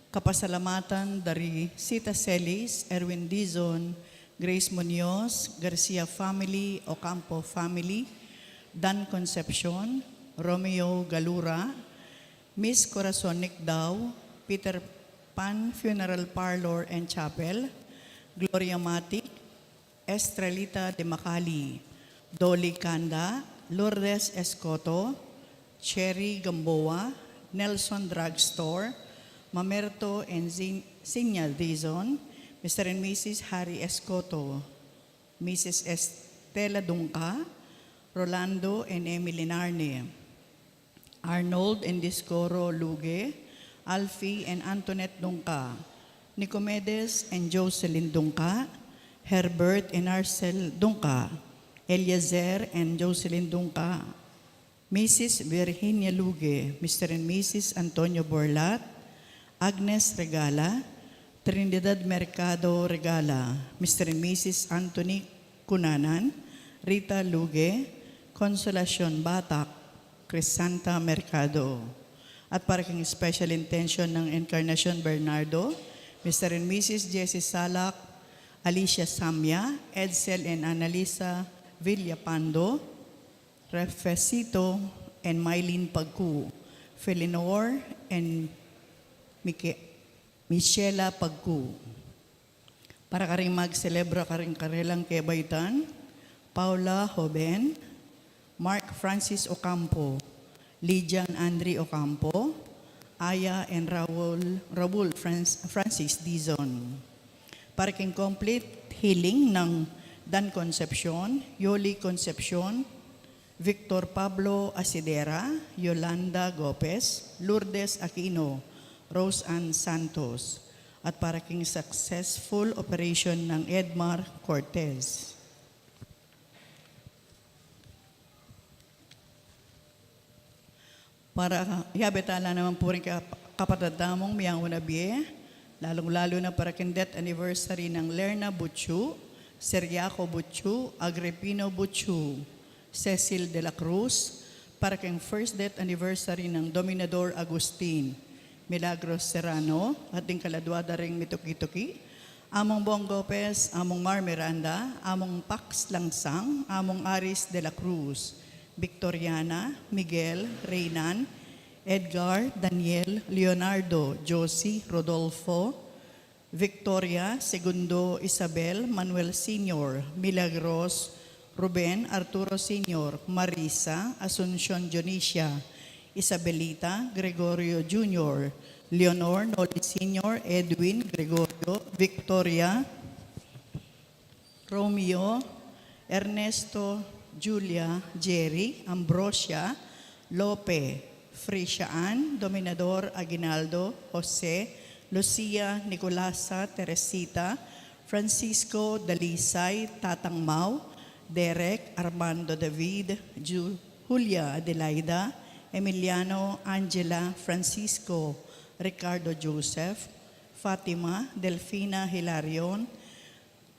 kapasalamatan da ri Sita Celis, Erwin Dizon, Grace Muñoz, Garcia family, Ocampo family, Dan Concepcion, Romeo Galura, Miss Corazon Nicdao, Peter Pan Funeral Parlor and Chapel, Gloria Matic, Estrelita de Macali, Dolly Canda, Lourdes Escoto, Cherry Gamboa, Nelson Drugstore, Mamerto and Zin-, Sinya Dizon, Mister and Missus Harry Escoto, Missus Estela Dungca, Rolando and Emily Narne, Arnold and Discoro Luge, Alfie and Antoinette Dungca, Nicomedes and Jocelyn Dungca, Herbert and Arcel Dungca, Eliezer and Jocelyn Dungca, Missus Virginia Luge, Mister and Missus Antonio Borlat, Agnes Regala, Trinidad Mercado Regala, Mister and Missus Anthony Cunanan, Rita Luge, Consolacion Batak, Crisanta Mercado. At para king special intention ng Encarnacion Bernardo, Mister and Missus Jessie Salak, Alicia Samia, Edsel and Annalisa Villapando, Refesito and Mylene Pagku, Felinor and Mike-, Michela Pagku. Para karing magselebra karing karelang kebaitan, Paula Joven, Mark Francis Ocampo, Lijan Andre Ocampo, Aya and Raul, Raul Franz-, Francis Dizon. Para king complete healing ng Dan Concepcion, Yoli Concepcion, Victor Pablo Asidera, Yolanda Gopez, Lourdes Aquino, Rose Ann Santos, at para king successful operation ng Edmar Cortez. Para, yabe tala naman pu ring kap-, kapatad tamung miyanguna bie, lalung-lalu na para king death anniversary ng Lerna Buchu, Seriaco Buchu, Agripino Buchu, Cecil de la Cruz, para king first death anniversary ng Dominador Agustin, Milagros Serrano, at ding kaladua da ring mituki-tuki, Among Bong Gopez, Among Mar Miranda, Among Pax Langsang, Among Aris de la Cruz, Victoriana, Miguel, Reynan, Edgar, Daniel, Leonardo, Josie, Rodolfo, Victoria, Segundo, Isabel, Manuel Senior, Milagros, Ruben, Arturo Senior, Marisa, Asuncion, Dionisia, Isabelita, Gregorio Junior, Leonor, Noli Senior, Edwin, Gregorio, Victoria, Romeo, Ernesto, Julia, Jerry, Ambrosia, Lope, Frisia Ann, Dominador, Aguinaldo, Jose, Lucia, Nicolasa, Teresita, Francisco, Dalisay, Tatang Mau, Derek, Armando, David, Ju-, Julia, Adelaida, Emiliano, Angela, Francisco, Ricardo, Joseph, Fatima, Delfina, Hilarion,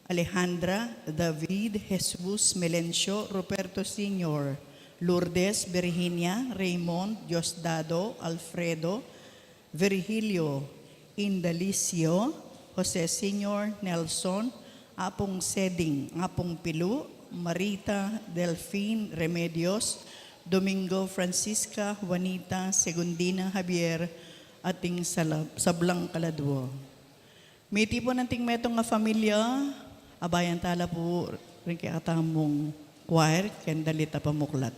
Alejandra, David, Jesus, Melencio, Ruperto Senior, Lourdes, Virginia, Raymond, Diosdado, Alfredo, Virgilio, Indalicio, Jose Senior, Nelson, Apung Seding, Apung Pilu, Marita, Delfin, Remedios, Domingo, Francisca, Juanita, Segundina, Javier, at ding sala-, sablang kaladua. Mitipun anting metung a familia, abayan tala pu ring kekatamung choir, ken dalit a pamuklat.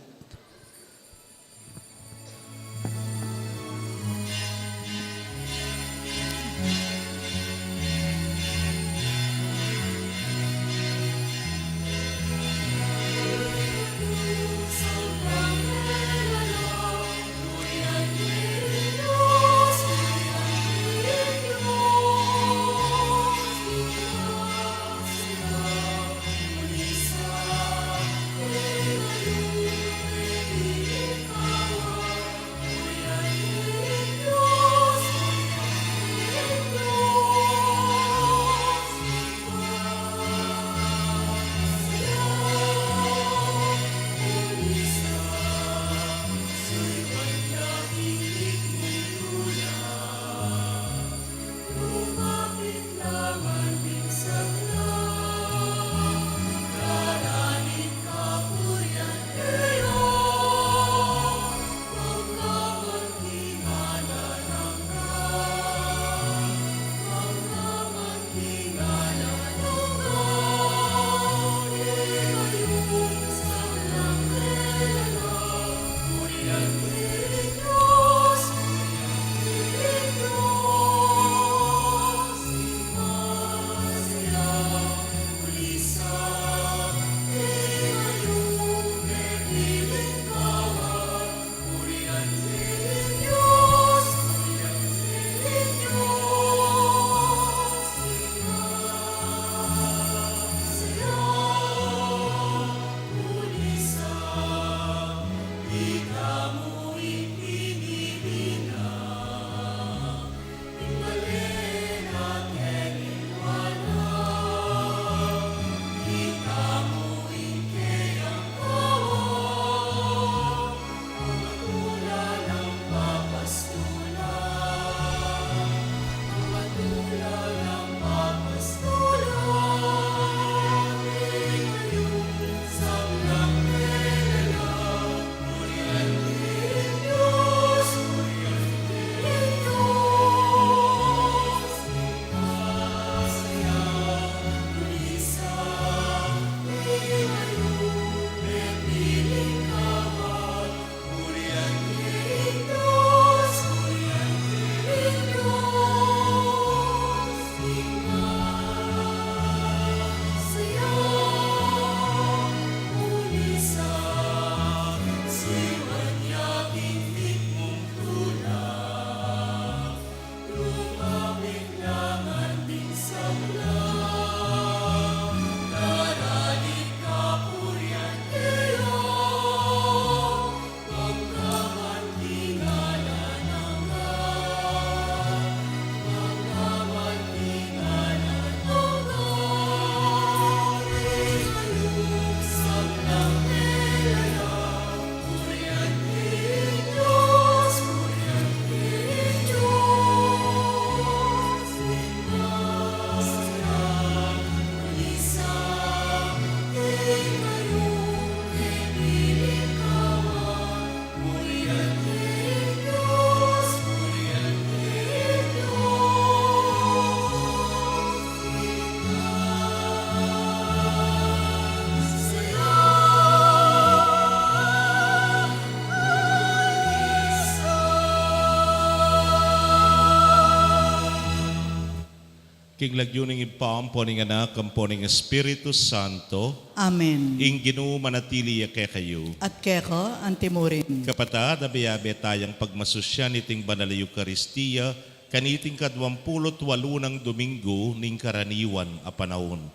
King lagyu ning Ibpa, ampo ning Anak, ampo ning Espiritu Santo. Amen. Ing Ginu manatili ya kekayu. At keka antimurin. Kapatad, abe-abe tayang pagmasusyan iting Banal a Eukaristia, kaniting kadwampulu't walu nang Domingo ning karaniwan a panaun.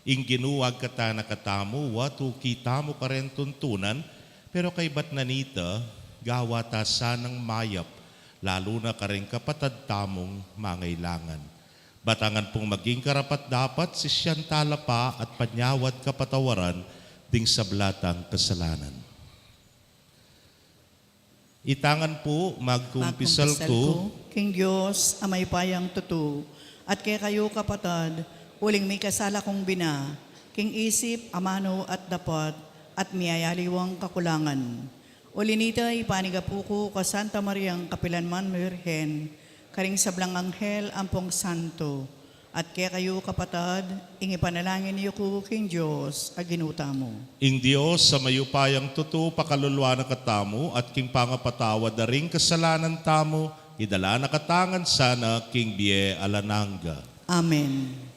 Ing Ginu agkatan na katamu, wa tuki tamu karin tuntunan, pero kaybat na nita, gawa ta sanang mayap, lalu na karing kapatad tamung mangailangan. Batangan pung maging karapat-dapat, sisian tala pa at panyawad kapatawaran ding sabla tang kasalanan. Itangan pu, magkumpisal ku king Dios a mayupayang tutu, at kekayu kapatad, uling mikasala kung bina, king isip, amanu at dapat, at miyayaliwang kakulangan. Uli nita, ipanigapu ku ka Santa Mariang kapilanman Birhen, karing sablang anghel ampong santo, at kekayu kapatad, ing ipanalangin yu ku king Dios a Ginu tamu. Ing Dios a mayupayang tutu pakaluluan na katamu, at king pangapatawad da ring kasalanan tamu, idala na katamu ngan sana king bie alang angga. Amen.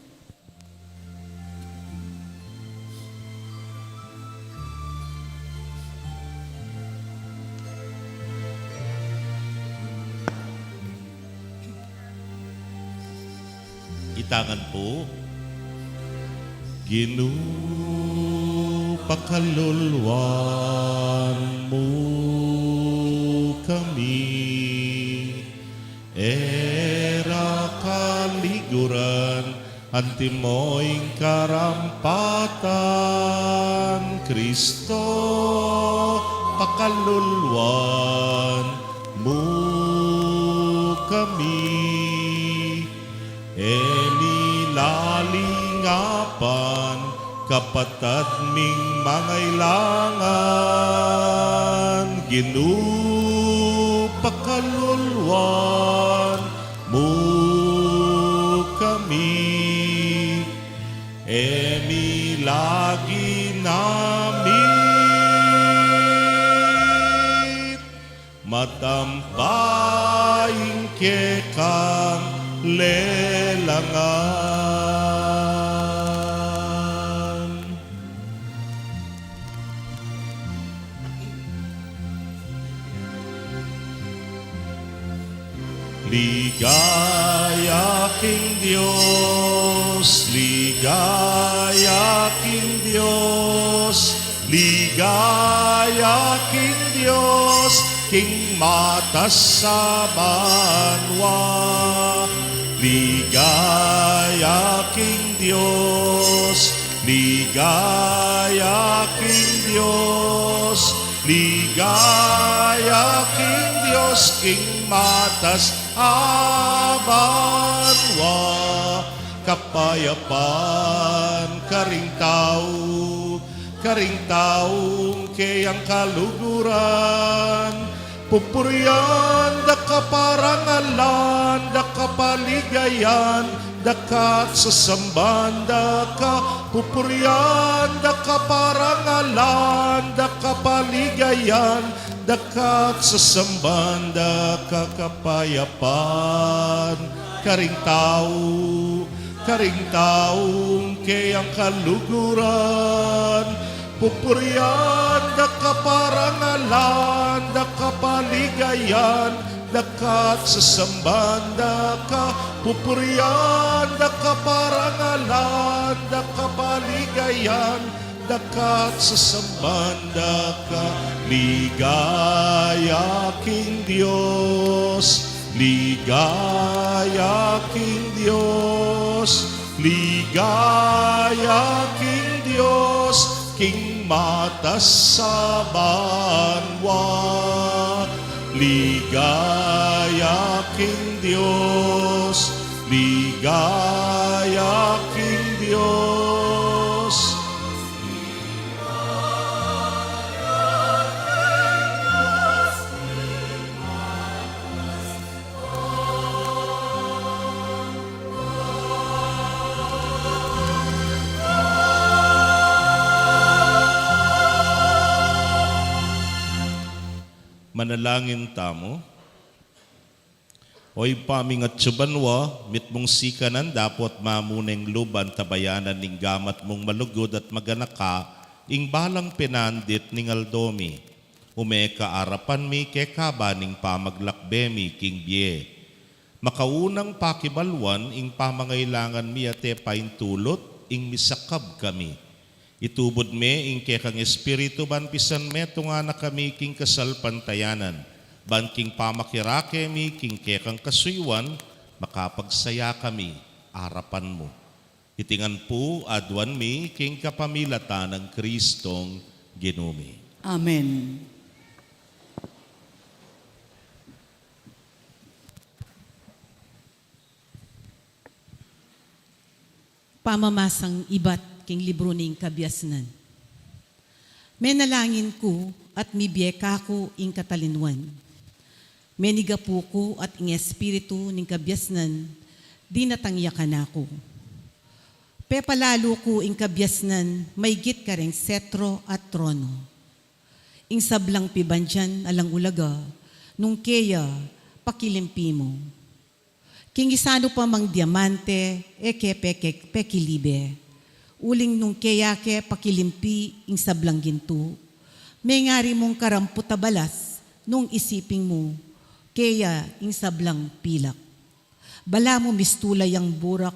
Itangan pu. Ginu, pakaluluan mu kami, e ra kaliguran, antimo ing karampatan. Kristo, pakaluluan mu kami, e mi lalingapan kapatad ming mangailangan. Ginu, pakaluluan mu kami, e mi lalingapan matampa ing kekang lelangan. Ligaya king Dios, ligaya king Dios, ligaya king Dios, king matas a banua. Ligaya king Dios, ligaya king Dios, ligaya king Dios, king matas a banua. Kapayapan karing tau, karing taung keyang kaluguran. Pupurian da ka, parangalan da ka, paligayan da ka, at sasamban da ka. Pupurian da ka, parangalan da ka, paligayan da ka, at sasamban da ka. Kapayapan karing tau, karing taung keyang kaluguran. Pupurian da ka, parangalan da ka, paligayan da ka, at sasamban da ka. Pupurian da ka, parangalan da ka, paligayan da ka, at sasamban da ka. Ligaya king Dios, ligaya king Dios, ligaya king Dios, king matas a banua. Ligaya king Dios, ligaya king Dios. Manalangin tamu. O Ibpa ming atsu banua, mitmung sikanan dapot mamuneng luban tabayanan ning gamat mung malugud at maganaka ing balang penandit ning aldo mi. Ume ka arapan mi keka ban ing pamaglakbe mi king bie. Makaunang pakibaluan ing pamangailangan mi at e paintulut ing misakab kami. Itubud me ing kekang Espiritu ban pisan metungan na kami king kasalpantayanan, ban king pamakirake mi king kekang kasuyuan, makapagsaya kami arapan mu. Iti ngan pu aduan mi king kapamilatan nang Kristong Ginu mi. Amen. Pamamasang ibat king libru ning kabiasnan. Menalangin ku at mibie kaku ing katalinuan. Menigapu ku at ing espiritu ning kabiasnan dinatang ya kanaku. Pepalalu ku ing kabiasnan maygit kareng setro at trono. Ing sablang pibandian alang ulaga, nung keya pakilimpi mu. King isanu pa mang diamante, e ke peke-, pekilibe. Uling nung keya ke pakilimpi ing sablang gintu, mengari mung karamput a balas nung isiping mu keya ing sablang pilak. Balamu mistula yang burak,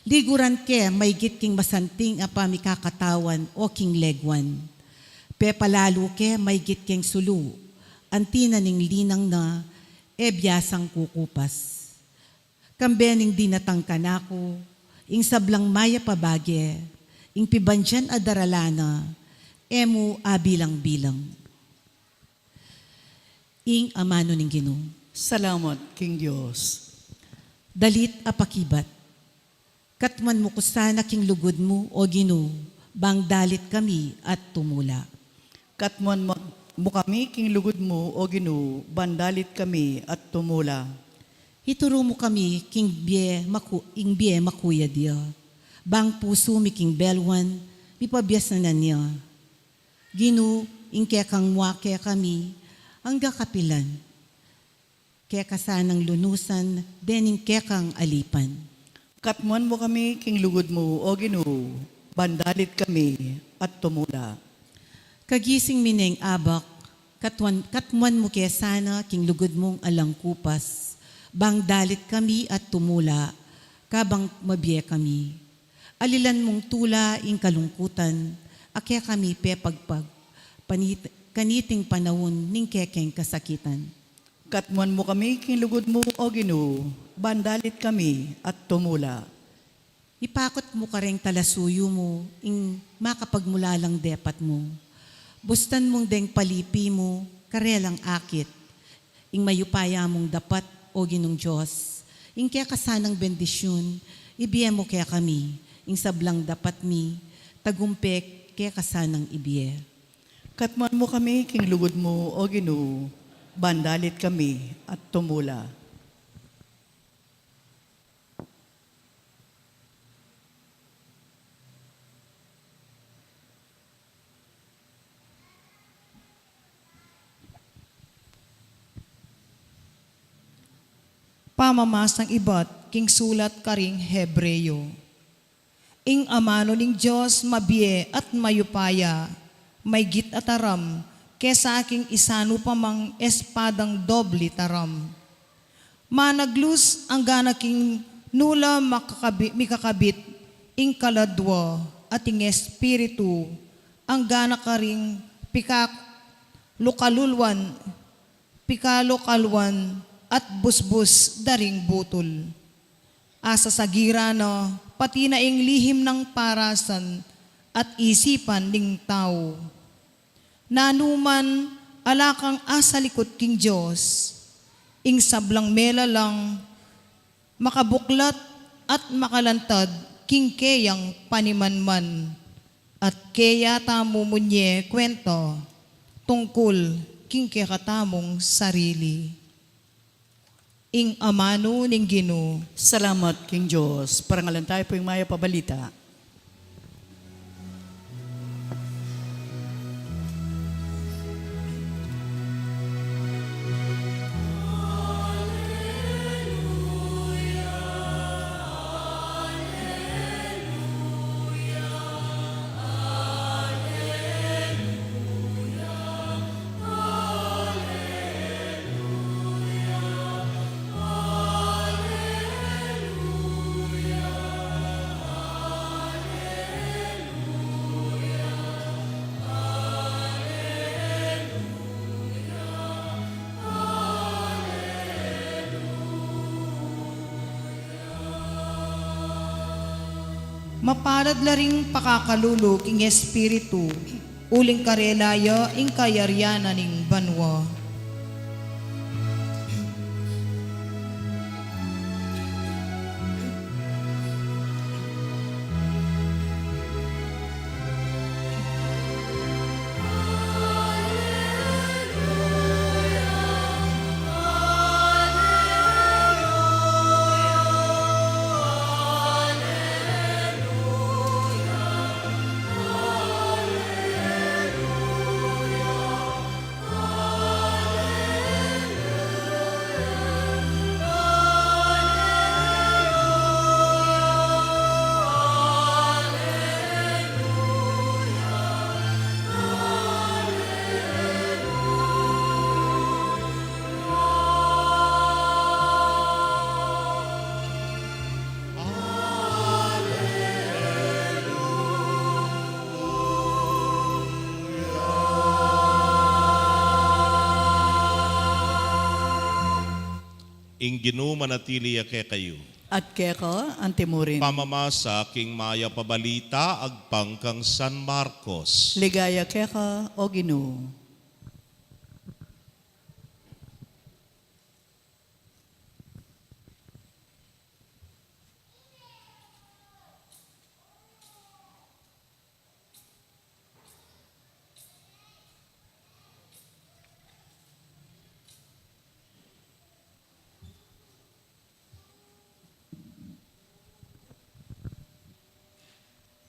liguran ke maygit king masanting a pamikakatawan o king leguan. Pepalalu ke maygit king sulu, anti na ning linang na, e biasang kukupas. Kambe ning dinatang kanaku ing sablang mayap a bage, ing pibandian a daralan na, e mu abilang-bilang. Ing amanu ning Ginu. Salamat king Dios. Dalit a pakibat. Katmuan mu ku sana king lugud mu, O Ginu, bang dalit kami at tumula. Katmuan mu, mu kami king lugud mu, O Ginu, bang dalit kami at tumula. Ituru mu kami king bie maku-, ing bie makuyad ya. Bang pusu mi king belwan, mipabiasnan ya. Ginu, ing kekang mua kekami, angga kapilan keka sanang lunusan dening kekang alipan. Katmuan mu kami king lugud mu, O Ginu, bang dalit kami at tumula. Kagising mi neng abak, katwan-, katmuan mu ke sana king lugud mung alang kupas, bang dalit kami at tumula, kabang mabie kami. Alilan mung tula ing kalungkutan, a kekami pepagpag, panit-, kaniting panaun ning kekeng kasakitan. Katmuan mu kami king lugud mu, O Ginu, bang dalit kami at tumula. Ipakut mu kareng talasuyu mu ing makapagmulalang depat mu. Bustan mung deng palipi mu karelang akit. Ing mayupaya mung dapat, O Ginung Dios, ing keka sanang bendisyun, ibie mu kekami, ing sablang dapat mi, tagumpe keka sanang ibie. Katmuan mu kami king lugud mu, O Ginu, bang dalit kami at tumula. Pamamasang ibat king sulat karing Hebreo. Ing amanu ning Dios mabie at mayupaya, maygit a taram, kesa king isanu pa mang espadang doble taram. Managlus anggana king nu la makakabi-, mikakabit ing kaladwa at ing espiritu, anggana karing pikalukaluluan, pikalukaluluan at busbus da ring butul. Asasagiran na pati na ing lihim nang parasan at isipan ning tau. Nanu man ala kang asalikut king Dios, ing sablang melalang makabuklat at makalantad king keyang panimanman, at keya tamu munye kwenta tungkul king kekatamung sarili. Ing amanu ning Ginu. Salamat king Dios. Parangalan tayu pu ing mayap a balita. Mapalad la ring pakakalulu king Espiritu, uling karela ya ing kayarian na ning banua. Ing Ginu manatili ya kekayu. At keka antimurin. Pamamasa king mayap a balita agpang kang San Marcos. Ligaya keka, o Ginu.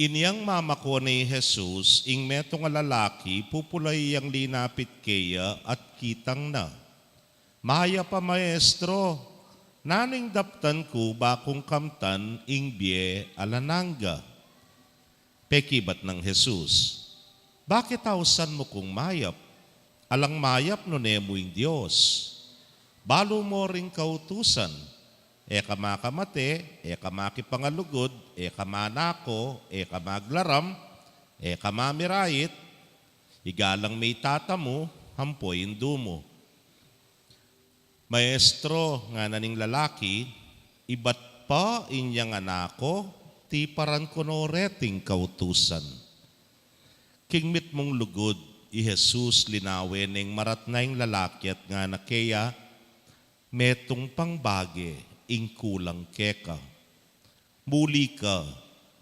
Inyang mamako ne i Jesus, ing metung a lalaki pupulai yang linapit keya at kitang na, "Mayap a Maestro, nanu ing daptan ku ba kung kamtan ing bie alang angga?" Pekibat nang Jesus, "Bakit ausan mu kung mayap? Alang mayap nune mu ing Dios. Balu mo ring kautusan: e ka makamate, e ka makipangalugud, e ka manako, e ka maglaram, e ka mamirait, igalang me i tata mu ampo i indu mu." "Maestro," ngana ning lalaki, "ibat pa inyang anako, tiparan ku no reting kautusan." King mitmung lugud, i Jesus linawe neng maratna ing lalaki at ngana keya, "Metung pang bage ing kulang keka. Muli ka,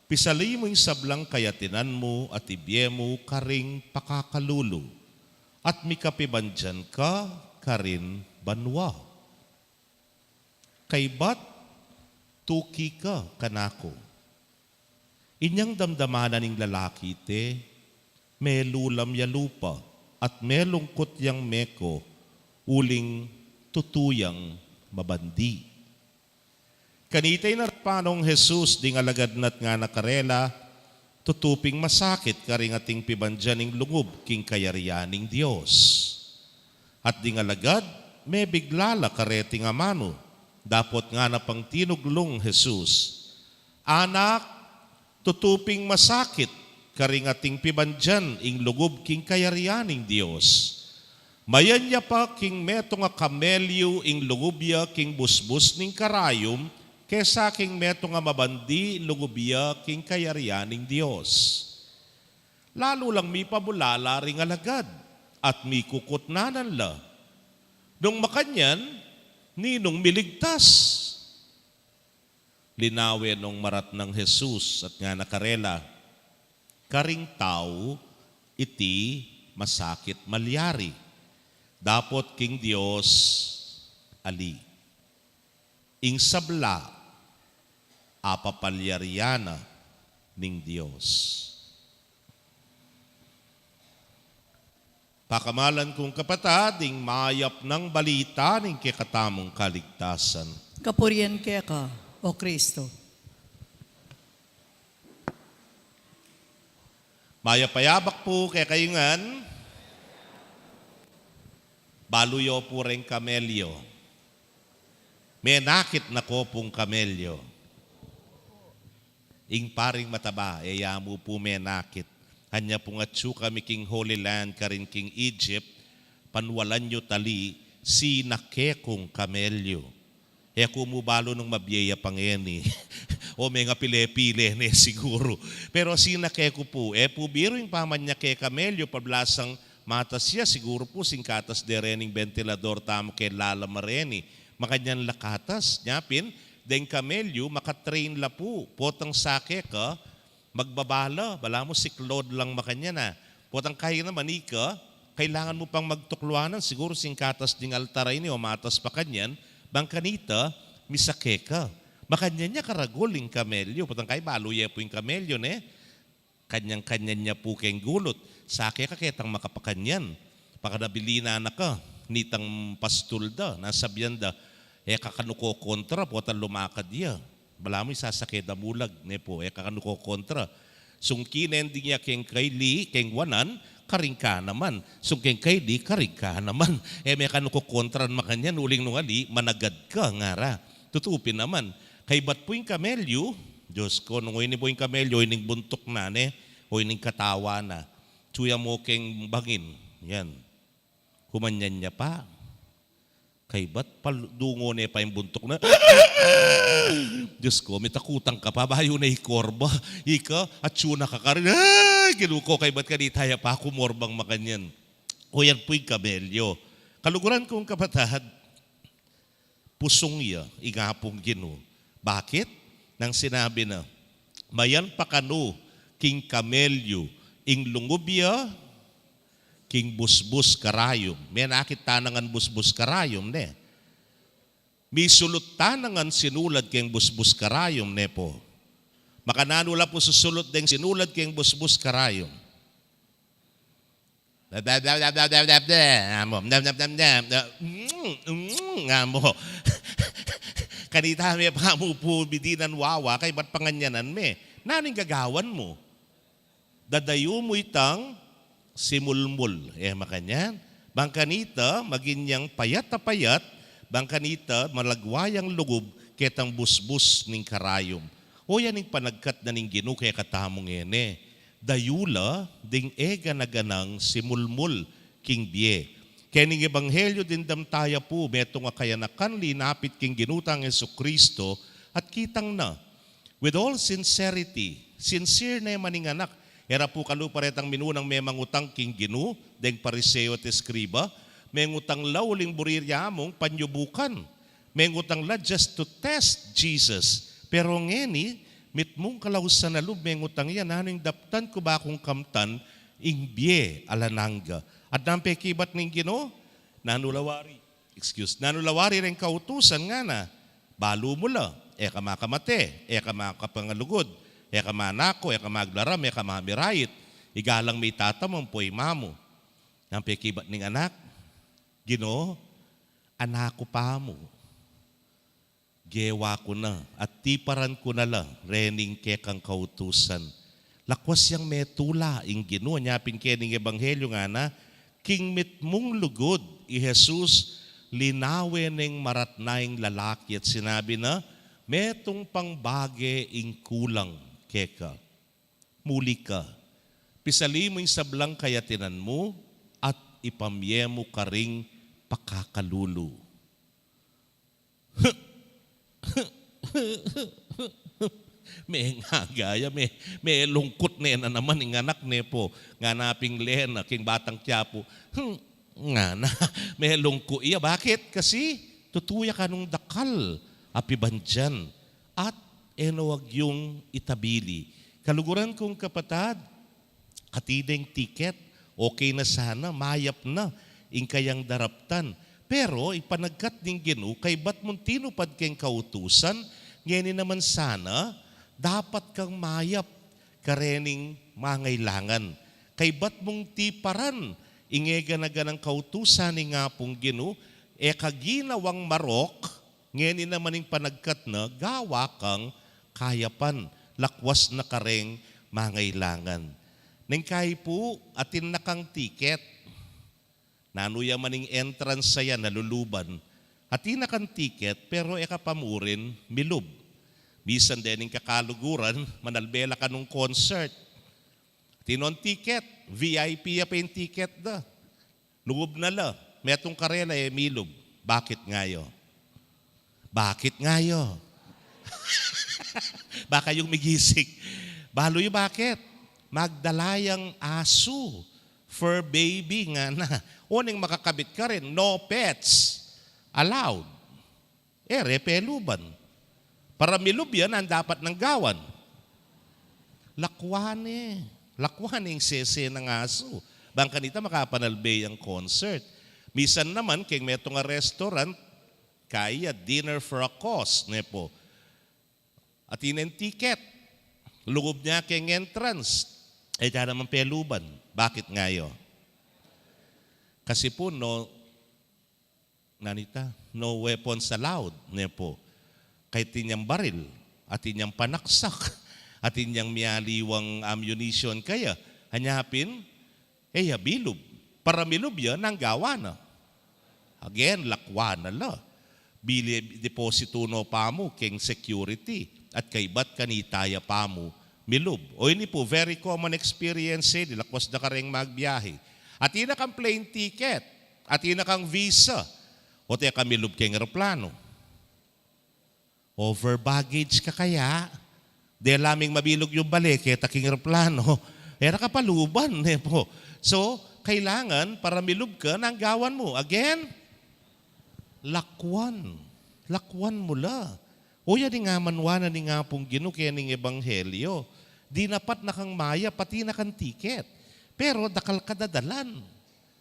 pisali mu ing sablang kayatinan mu at ibie mu karing pakakalulu, at mikapibandian ka karin banua. Kaybat, tuki ka kanaku." Inyang damdaman na ning lalaki ite, melulam ya lupa at melungkut yang meko, uling tutu yang mabandi. Kanita inarapan nong Jesus ding alagad na at ngana karela, "Tutu ping masakit karing ating pibandian ing lungub king kayarian ning Dios." At ding alagad, mebigla la kareting amanu, dapot ngana pang tinuglung Jesus, "Anak, tutu ping masakit karing ating pibandian ing lungub king kayarian ning Dios. Mayap ya pa king metung a kamelyu ing lungub ya king busbus ning karayum, kesa king metung a mabandi lungub ya king kayarian ning Dios." Lalu lang mipabulala ring alagad at mikukutnanan la, "Nung makanyan, ninung miligtas?" Linawe nong maratnang Jesus at ngana karela, "Karing tau, iti masakit malyari, dapot king Dios, ali. Ing sabla, apapalyarian na ning Dios." Pakamalan kung kapatad, ing mayap nang balita ning kekatamung kaligtasan. Kapurian keka, O Kristo. Mayap a yabak pu kekayu ngan. Balu yo pu reng kamelyo. Menakit na ko pung kamelyo. Ing paring mataba, e ya mu pu menakit. Anya pung atsu kami king Holy Land karin king Egypt, panwalan yu tali, sinake kung kamelyo. E ku mu balu nung mabie ya pa ngeni. O mengapile-pile ne siguru. Pero sinake ku pu, e pu biru ing pamanyake kamelyu, pablasang matas ya, siguru pu singkatas de rening bentilador tamu keng lalaman reni. Makanyan la katas, nyapin, deng kamelyu, makatrain la pu, potang sake ka, magbaba la, balamu siklod lang makanyan a. Potang kayi naman ika, kailangan mu pang magtukluanan, siguru singkatas ding altar a ini o matas pa kanyan, bang kanita, misake ka. Makanyan ya karagul ing kamelyu, potang kayi balu ye pu ing kamelyu, ne? Kanyan-kanyan ya pu keng gulut, sake ka ketang makapakanyan. Pakanabilinan na ka, nitang pastul da, nasabian da, e ka kanu kokontra, potang lumakad ya. Balamu isasake da mulag, ne pu, e ka kanu kokontra. Sung kinending ya keng kaili, keng wanan, karing ka naman. Sung keng kaili, karing ka naman. E me kanu kokontran makanyan, uling nung ali, managad ka, ngara. Tutu pin naman. Kaybat pu ing kamelyu, Diyos ko, nung o ini pu ing kamelyu, o ining buntuk na, ne? O ining katawan na. Tsuya mu keng bangin. Yan. Kumanyan ya pa. Kaybat, pal-, dungo ne pa ing buntuk na. Diyos ko, mitakutan ka pa, bayu ne ikorba. Ika, atsu na ka karin. Ay, Ginu ko, kaybat kanita ya pa kumorbang makanyan. O yan pu ing kamelyu. Kaluguran kung kapatad, pusung ya ing Apung Ginu. Bakit? Nang sinabi na, mayan pa kanu king kamelyu ing lungub ya king busbus karayum. Me nakit ta na ngan busbus karayum, ne? Misulut ta na ngan sinulad keng busbus karayum, ne pu? Makananu la pu susulut deng sinulad keng busbus karayum? Bla, bla, bla, bla, bla, bla, bla, bla. Amu, bla, bla, bla, bla, bla. Mm, mm, amu. Kanita me pa mu pu bidinan wawa, kaybat panganyanan me. Nanu ing gagawan mu? Dadayu mu itang simulmul. E makanyan? Bang kanita, magin yang payat a payat, bang kanita, malagwa yang lugub, ketang busbus ning karayum. O yan ing panagkat na ning Ginu kekatamu ngeni. Dayu la ding e gana-ganang simulmul king bie. Kening ebanghelyu dimdam taya pu, metung a kayanakan linapit king Ginu tang Jesucristo at kitang na. With all sincerity, sincere ne man ing anak. E ra pu kalupa retang minunang memangutang king Ginu, deng Pariseo at eskriba, mengutang la uling buri ya mung panyubukan. Mengutang la just to test Jesus. Pero ngeni, mitmung kalausan a lub mengutang ya, nanu ing daptan ku ba kung kamtan ing bie alang angga? At nanu ing pekibat ning Ginu? Nanu la wari? Excuse. Nanu la wari reng kautusan? Ngana, balu mu la, e ka makamate, e ka makapangalugud, e ka manako, e ka maglaram, e ka mamirait, igalang me i tata mu ampo i ina mu. Nanu ing pekibat ning anak? Ginu, anak ku pa mu. Gewa ku na, at tiparan ku na la rening kekang kautusan. Lakwas yang metula ing Ginu, nya pin kening ebanghelyu ngana, king mitmung lugud i Jesus, linawe neng maratna ing lalaki at sinabi na, metung pang bage ing kulang keka. Muli ka, pisali mu ing sablang kayatinan mu at ipamie mu karing pakakalulu. Mengaga ya, me, melungkut ne na naman ing anak ne pu. Ngana pin Lena, king Batang Quiapo, hmm, ngana, melungkut ya. Bakit? Kasi tutu ya kanung dakal a pibandian at e na wa yung itabili. Kaluguran kung kapatad, atin neng tiket, okay na sana, mayap na ing kayang daraptan. Pero ipanagkat ning Ginu, kaybat mung tinupad keng kautusan, ngeni naman sana, dapat kang mayap karening mangailangan. Kaybat mung tiparan ing e gana-ganang kautusan ning Apung Ginu, e ka ginawang marok, ngeni naman ing panagkat na, gawa kang kayapan, lakwas na kareng mangailangan. Neng kayi pu, atin na kang tiket. Nanu ya man ing entrance a yan, naluluban. Atin na kang tiket, pero e ka pa murin milub. Misan dening kakaluguran, manalbe la kanung concert. Atin nong tiket, V I P ya pa ing tiket da. Lugub na la, metung karela e milub. Bakit ngaya? Bakit nga yo? Baka yung migisik. Balu yu bakit? Magdala yang asu, fur baby ngana. O ning makakabit karin, no pets allowed. E re peluban. Para milub ya, nanu dapat nang gawan? Lakwan e. Lakwan e ing sese nang asu. Bang kanita makapanalbe yang concert. Misan naman, keng metung a restaurant, kaya dinner for a cause, ne po. Atin neng ticket. Lugub ne keng entrance. E, dinan naman peluban. Bakit nga yo? Kasi po, no, nanu ita, no weapons allowed, ne po. Kahit atin yang baril, atin yang panaksak, atin yang mialiwang ammunition kaya, anya pin, e ya bilub. Para milub ya, nanu gawan na? Again, lakwan na la. Bili, depositu no pamu keng security. At kaybat kanita ya pamu milub. O ini po, very common experience e, di lakwas da kareng magbiahe. Atin na kang plane ticket, atin na kang visa, o te ka milub keng eroplano. Over baggage ka kaya, dela ming mabilug yung bale, keta keng eroplano, e ra ka paluban, ne po. So, kailangan, para milub ka, nanu gawan mu? Again, lakwan. Lakwan mu la. O ya ing amanuan na ning Apung Ginu keni king ebanghelyo. Dinapat na kang mayap, atin na kang ticket. Pero dakal ka dadalan.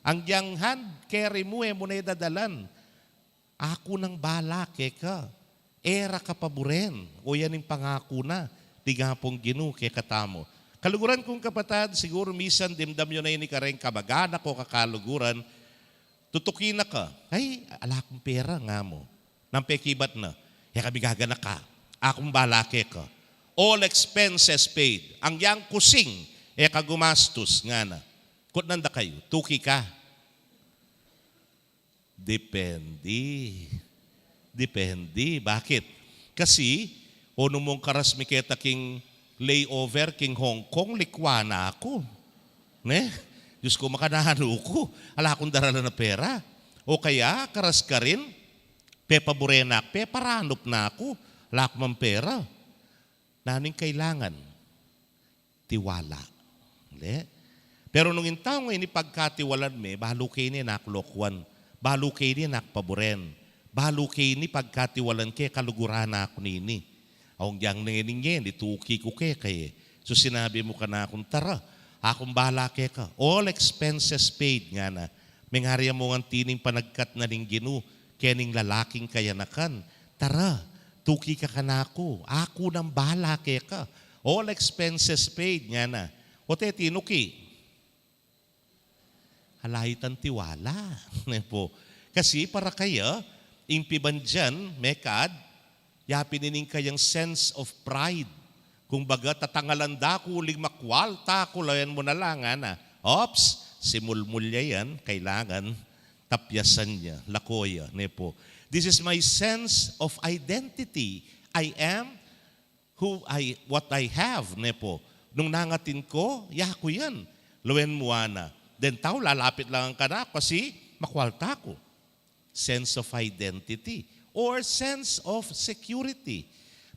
Ang yang hand carry mu, e mu ne dadalan. Aku nang bala keka. E ra ka paburen. O ya ing pangaku na ning Apung Ginu kekatamu. Kaluguran kung kapatad, siguru misan dimdam yu na ini kareng kamag-anak o kakaluguran, tutuki na ka. Ay, ala kung pera, nga mu. Nanu pekibat na? E ka migaganaka. Akung bala keka. All expenses paid. Ang yang kusing, e ka gumastus, ngana. Kutnan da kayu, tuki ka? Depende. Depende. Bakit? Kasi, o nung mung karas mi keta king layover king Hong Kong, likwan na ku. Ne? Diyos ku, makananu ku? Ala kung daralan a pera. O kaya, karas karin, pepaburen na ku, peparanup na ku, ala ku mang pera. Nanu ing kailangan? Tiwala. Uli? Pero nung ing tau ngeni pagkatiwalan me, balu ke ini e na ku lokuan, balu ke ini e na ku paburen, balu ke ini pagkatiwalan ke, kaluguran na ku nini. Aung yang neng ini, nituki ku keka e. So sinabi mu kanakung, tara, akung bala keka. All expenses paid, ngana. Mengari ya mu ngan tining panagkat na ning Ginu kening lalaking kayanakan. Tara, tuki ka kanaku. Aku nang bala keka. All expenses paid, ngana. O te tinuki? Ala itang tiwala. Ne po? Kasi para kaya, ing pibandian, mekad, yapin ining kayang sense of pride. Kumbaga, tatangalan da ku uling makwalta ku, lawen mu na la, ngana. Ops, simulmul ya yan, kailangan tapyasan ya, lako ya, ne po. This is my sense of identity. I am who I, what I have, ne po. Nung nangatin ku, yaku yan. Lawen mu, ngana. Then tau, lalapit la ngan kanaku kasi makwalta ku. Sense of identity or sense of security.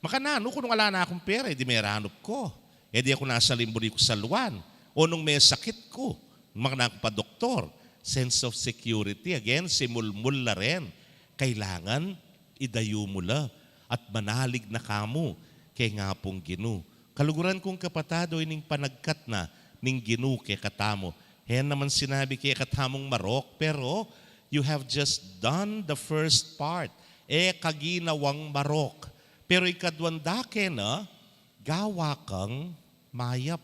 Makananu ku nung ala na kung pera, e di meranup ku. E di aku nasalimburi ku saluan. O nung mesakit ku, makananu ku padoktor. Sense of security, again, simulmul la rin. Kailangan idayu mu la at manalig na kamu keng Apung Ginu. Kaluguran kung kapatad, o ining panagkat na ning Ginu kekatamu. He naman sinabi kekatamung marok, pero you have just done the first part. E ka ginawang marok. Pero ikaduang dake na, gawa kang mayap.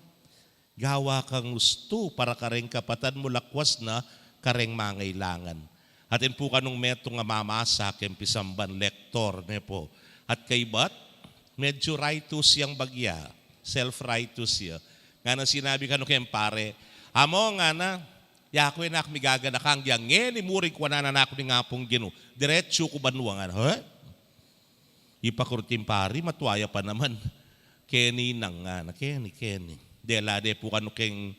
Gawa kang ustu para kareng kapatad mu, lakwas na kareng mangailangan. Atin pu kanung metung a mamasa keng pisamban, lektor, ne po. At kaybat, medyo righteous yang bagya, self-righteous ya. Ngana sinabi kanu keng pare, "Amo," ngana, "yaku e na ku migaganaka, ngeni murin kuanan na ku ning Apung Ginu. Diretsu ku banua," ngana. He? Ipakurut ing pari, matua ya pa naman. "Keni nang," ngana, "keni, keni." Dela de pu kanu keng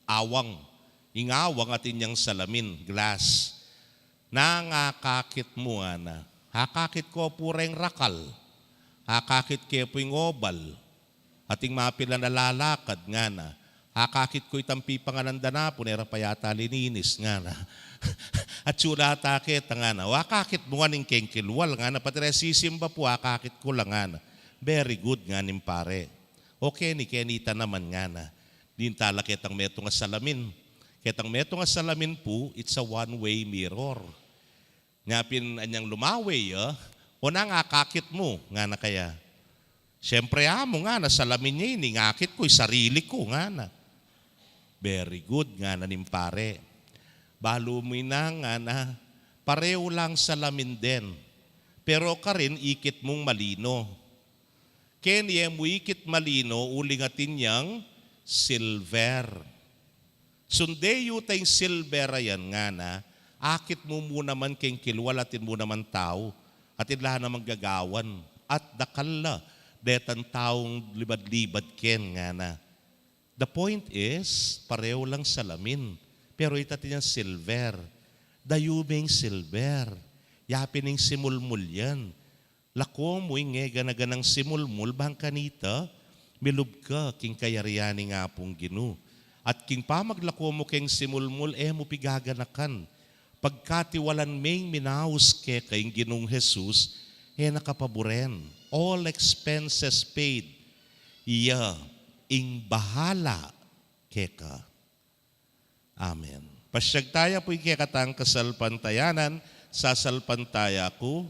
awang. Ing awang atin yang salamin, glass. "Nanu ing akakit mu?" ngana. Akakit ku pu reng rakal. Akakit ke pu ing obal. Ating mapilan a lalakad, ngana. Akakit ku itang pipanganan da na pu, e ra pa yata lininis, ngana. Atiu la ata keta, ngana. O, akakit mu ngan ing keng kilwal, ngana. Pati reng sisimba pu, akakit ku la, ngana. Very good, ngana ning pare. O keni, keni ta naman, ngana. Dinan ta la ketang metung a salamin. Ketang metung a salamin pu, it's a one-way mirror. Nya pin anyang lumawe ya, o nang akakit mu, ngana kaya. Siyempre, amu, ngana, salamin ya ini, ing akit ku, sarili ku, ngana. Very good, ngana ning pare. Balu mu ina, ngana, pareho lang salamin den. Pero karin ikit mung malino. Keni e mu ikit malino uling atin yang silver. Sunde yu ta ing silver a yan, ngana, akit mu mu naman keng kilwal, atin mu naman tau, atin la namang gagawan, at dakal la detang taung libad-libad ken, ngana. The point is, pareho lang salamin, pero ita atin yang silver. Dayu meng silver, yapin ing simulmul yan. Lako mu ing e gana-ganang simulmul, bang kanita milub ka king kayarian ning Apung Ginu. At king pamaglako mu keng simulmul, e mu pigaganakan, pagkatiwalan meng minaus keka ing Ginung Jesus, e na ka paburen. All expenses paid. Iya ing bahala keka. Amen. Pasyag taya pu ing kekatang kasalpantayanan, sasalpantaya ku.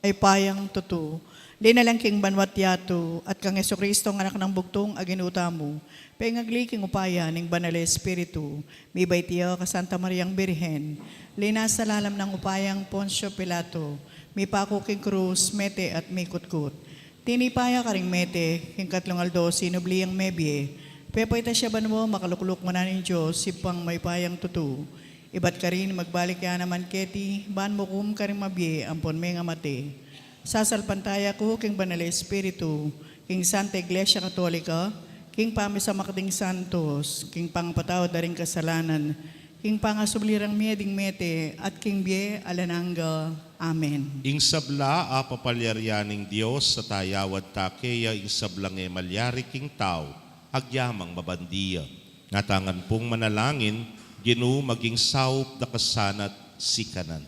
Mayupayang tutu. Linalang king banwa't yatu, at kang Jesucristo, ang Anak nang Bugtung a Ginu tamu, pengagli king upaya ning Banal a Espiritu, mibait ya kang Santa Mariang Birhen, linasa lalam nang upayang Poncio Pilato, mipaku king krus, mete at mikutkut. Tinipa ya karing mete, king katlung aldo sinubli yang mebie. Pepaitas ya banua, makalukluk manan ning Dios, Ibpang mayupayang tutu. Ibat karin magbalik ya naman keti, ban mukum karing mabie ampon mengamate. Sasalpantaya ku king Banal a Espiritu, king Santa Iglesia Katolika, king pamisamak ding santos, king pangapatawad da ring kasalanan, king pangasubli rang mie ding mete, at king bie alang angga. Amen. Ing sabla a papalyarian ning Dios, at ayawad ta keya ing sablang e malyari king tau, agyamang mabandi ya. Ngan tang pung manalangin, Ginu, maging saup da ka sana't sikanan.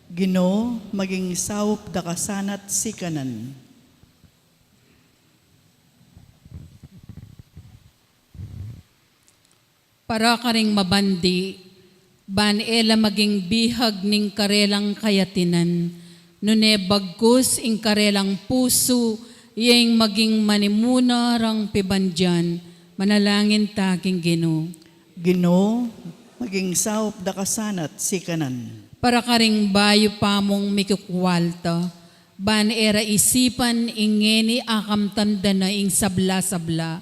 Ginu, maging saup da ka sana't sikanan. Para karing mabandi, ban e la maging bihag ning karelang kayatinan, nune bagkus ing karelang pusu, ya ing maging manimuna rang pibandian, manalangin ta king Ginu. Ginu, maging saup da ka sana't sikanan. Para karing bayu pa mung mikikualta, ban e ra isipan ing ngeni a kamtan da na ing sabla-sabla,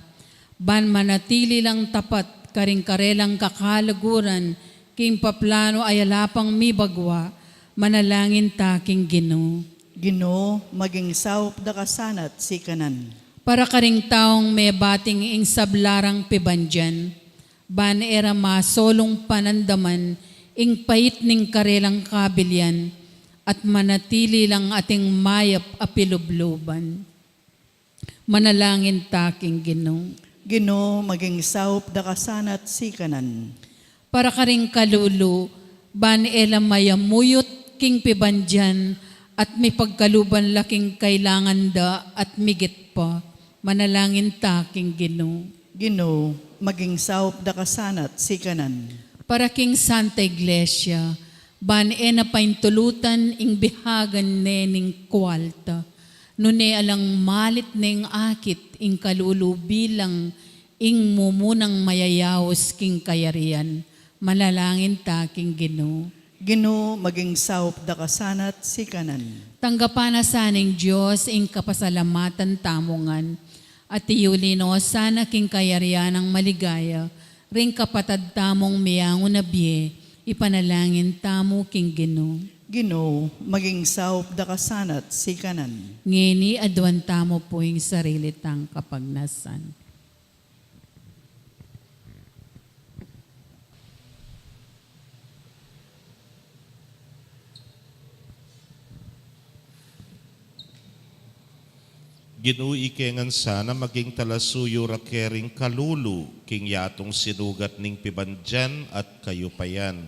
ban manatili lang tapat karing karelang kakalaguran king paplanu a yala pang mibagwa, manalangin ta king Ginu. Ginu, maging saup da ka sana't sikanan. Para karing taung mebating ing sabla rang pibandian, ban e ra masolung panandaman ing pait ning karelang kabilian, at manatili lang ating mayap a pilubluban. Manalangin ta king Ginu. Ginu, maging saup da ka sana't sikanan. Para karing kalulu, ban e la mayamuyut king pibandian, at mipagkaluban la king kailangan da, at migit pa, manalangin ta king Ginu. Ginu, maging saup da ka sana't sikanan. Para king Santa Iglesia, ban e na paintulutan ing bihagan ne ning kualta, nune alang malit neng akit ing kalulu bilang ing mumunang mayayaus king kayarian, manalangin ta king Ginu. Ginu, maging saup da ka sana't sikanan. Tanggapan na sa ning Dios ing kapasalamatan tamu ngan, at iyuli no sana king kayarian nang maligaya ring kapatad tamung miyangu na bie, ipanalangin tamu king Ginu. Ginu, maging saup da ka sana't sikanan. Ngeni aduan tamu pu ing sarili tang kapagnasan. Ginu, ika ngan sana maging talasuyu ra kering kalulu king yatung sinugat ning pibandian at kayupayan.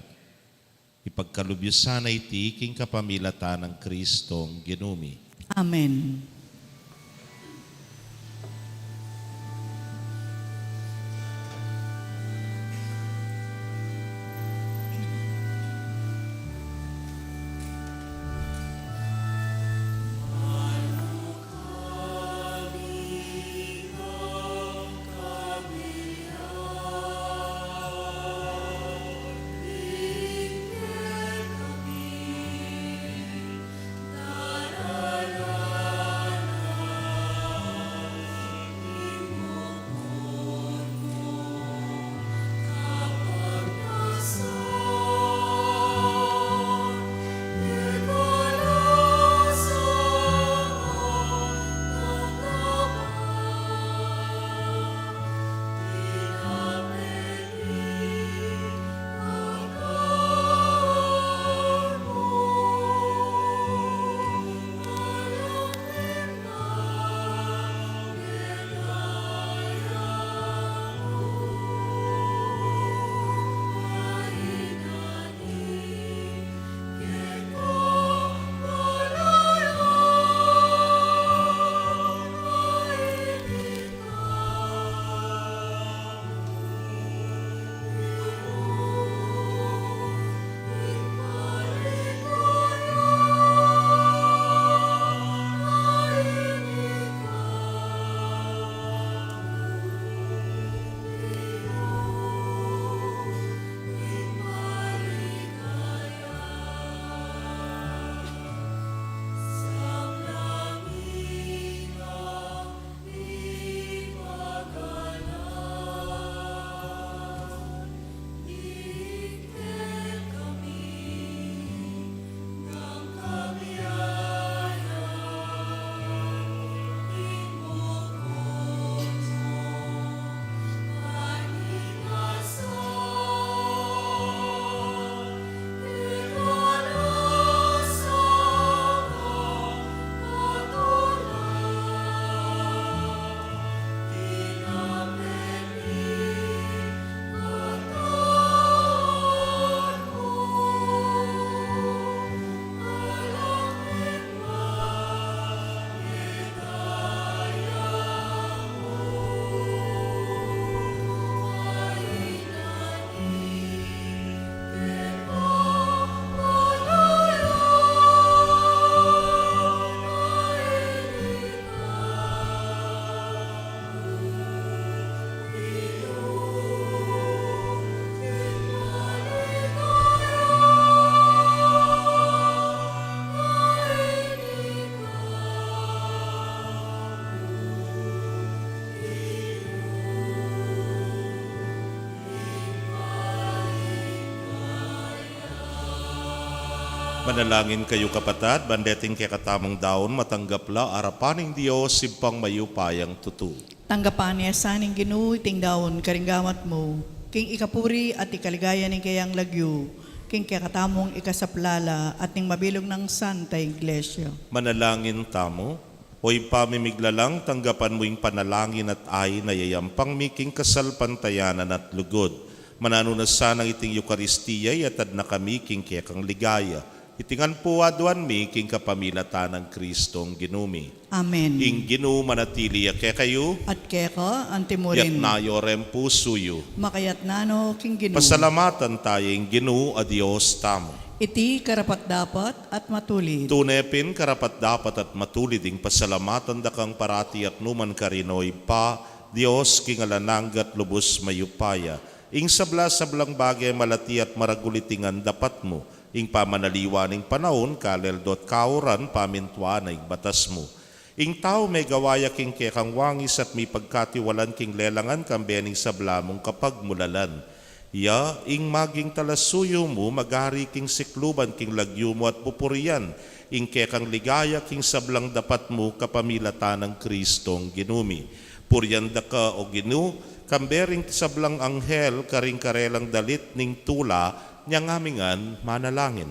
Ipagkalub yu sana iti king kapamilatan nang Kristong Ginu mi. Amen. Manalangin kayu, kapatad, ban deting kekatamung daun matanggap la arapan ning Dios, Ibpang mayupayang tutu. Tanggapan na sa ning Ginu iting daun karing gamat mu, king ikapuri at ikaligaya ning keyang lagyu, king kekatamung ikasaplala at ning mabilug nang Santa Iglesia. Manalangin tamu. O Ibpa mi miglalang, tanggapan mu ing panalangin at ain a yayampang mi king kasalpantayanan at lugud. Mananu na sanang iting Eukaristia, iatad na kami king kekang ligaya. Iti ngan pu aduan mi king kapamilatan nang Kristong Ginu mi. Amen. Ing Ginu manatili ya kekayu. At keka antimurin. Iyatas yu ring pusu yu. Makayatas no king Ginu. Pasalamatan taya ing Ginu a Dios tamu. Iti karapat-dapat at matulid. Tune pin karapat-dapat at matulid ing pasalamatan da kang parati at nukarin man, O Ibpa, Dios king alang angga at lubus mayupaya. Ing sabla-sablang bage malati at maragul iti ngan dapat mu, ing pamanaliwan ning panaun, kaleldo at kauran, pamintuan na ing batas mu. Ing tau megawa ya king kekang wangis at mipagkatiwalan king lelangan kambe ning sabla mung kapagmulalan. Iya ing maging talasuyu mu, magari king sikluban king lagyu mu at pupurian ing kekang ligaya king sablang dapat mu kapamilatan nang Kristong Ginu mi. Purian da ka, O Ginu, kambe ring sablang anghel karing karelang dalit ning tula, inya ngami ngan manalangin.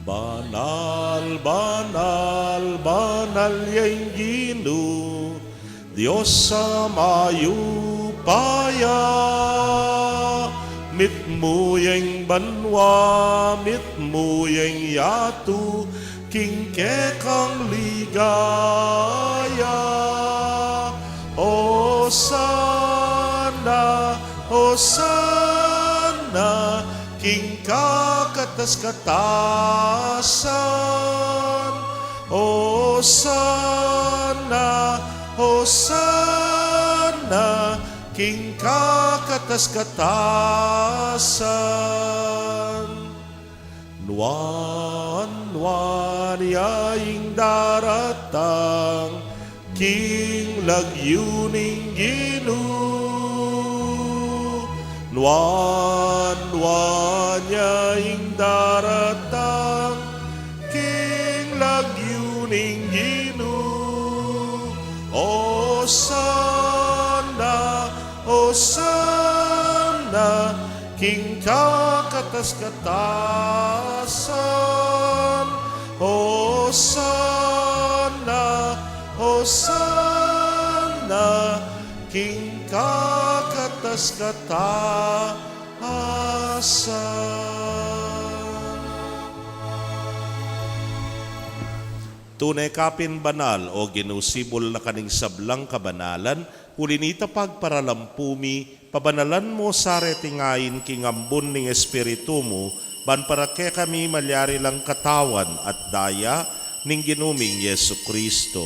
Banal, banal, banal ya ing Ginu, Dios a mayupaya. Mitmu ya ing banua, mitmu ya ing yatu, king kekang ligaya. Osana, Osana, king kakatas-katasan. Osana, Osana, king kakatas-katasan. Nuan, nuan ya ing daratang king lagyu ning Ginu. Nuan, nuan ya ing daratang king lagyu ning Ginu. Osana, Osana, king kakatas-katasan. Osana, Osana, king kakatas-katasan. Tune ka pin banal, O Ginu, sibul na ka ning sablang kabanalan, uli nita pagparalampu mi, pabanalan mu sa reting ain king ambun ning Espiritu mu, ban para kekami malyari lang katawan at daya ning Ginu ming Jesucristo.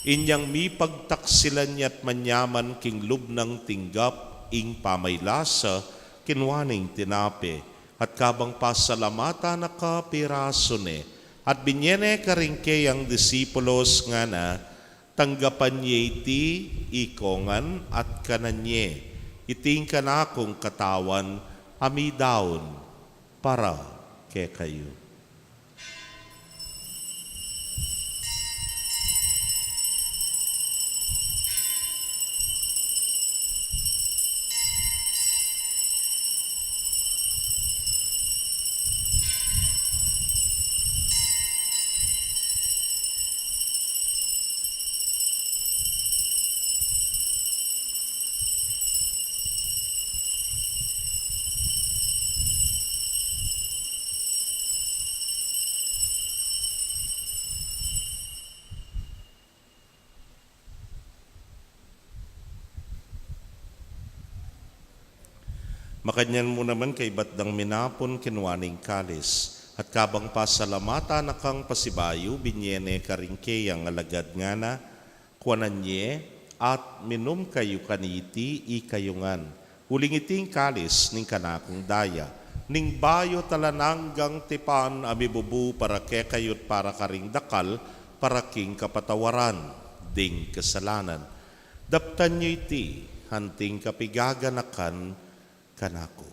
Inyang mipagtaksilan ya at manyaman king lub nang tinggap ing pamaylasa, kinua ne ing tinape, at kabang pasalamatan na ka, pirasu ne, at binye ne karing keyang disipulos, ngana: Tanggapan ye iti ikongan at kanan ye, iti ing kanakung katawan a midaun para kekayu. Makanyan mu naman kaybat dang minapun, kinua ne ing kalis, at kabang pasalamatan na kang pasibayu, binye ne karing keyang alagad, ngana: Kuanan ye at minum kayu kaniti ikayu ngan, uling iti ing kalis ning kanakung daya, ning bayu at alang anggang tipan a mibubu para kekayu't para karing dakal, para king kapatawaran ding kasalanan. Daptan yu iti anting kapigaganakan kanaku.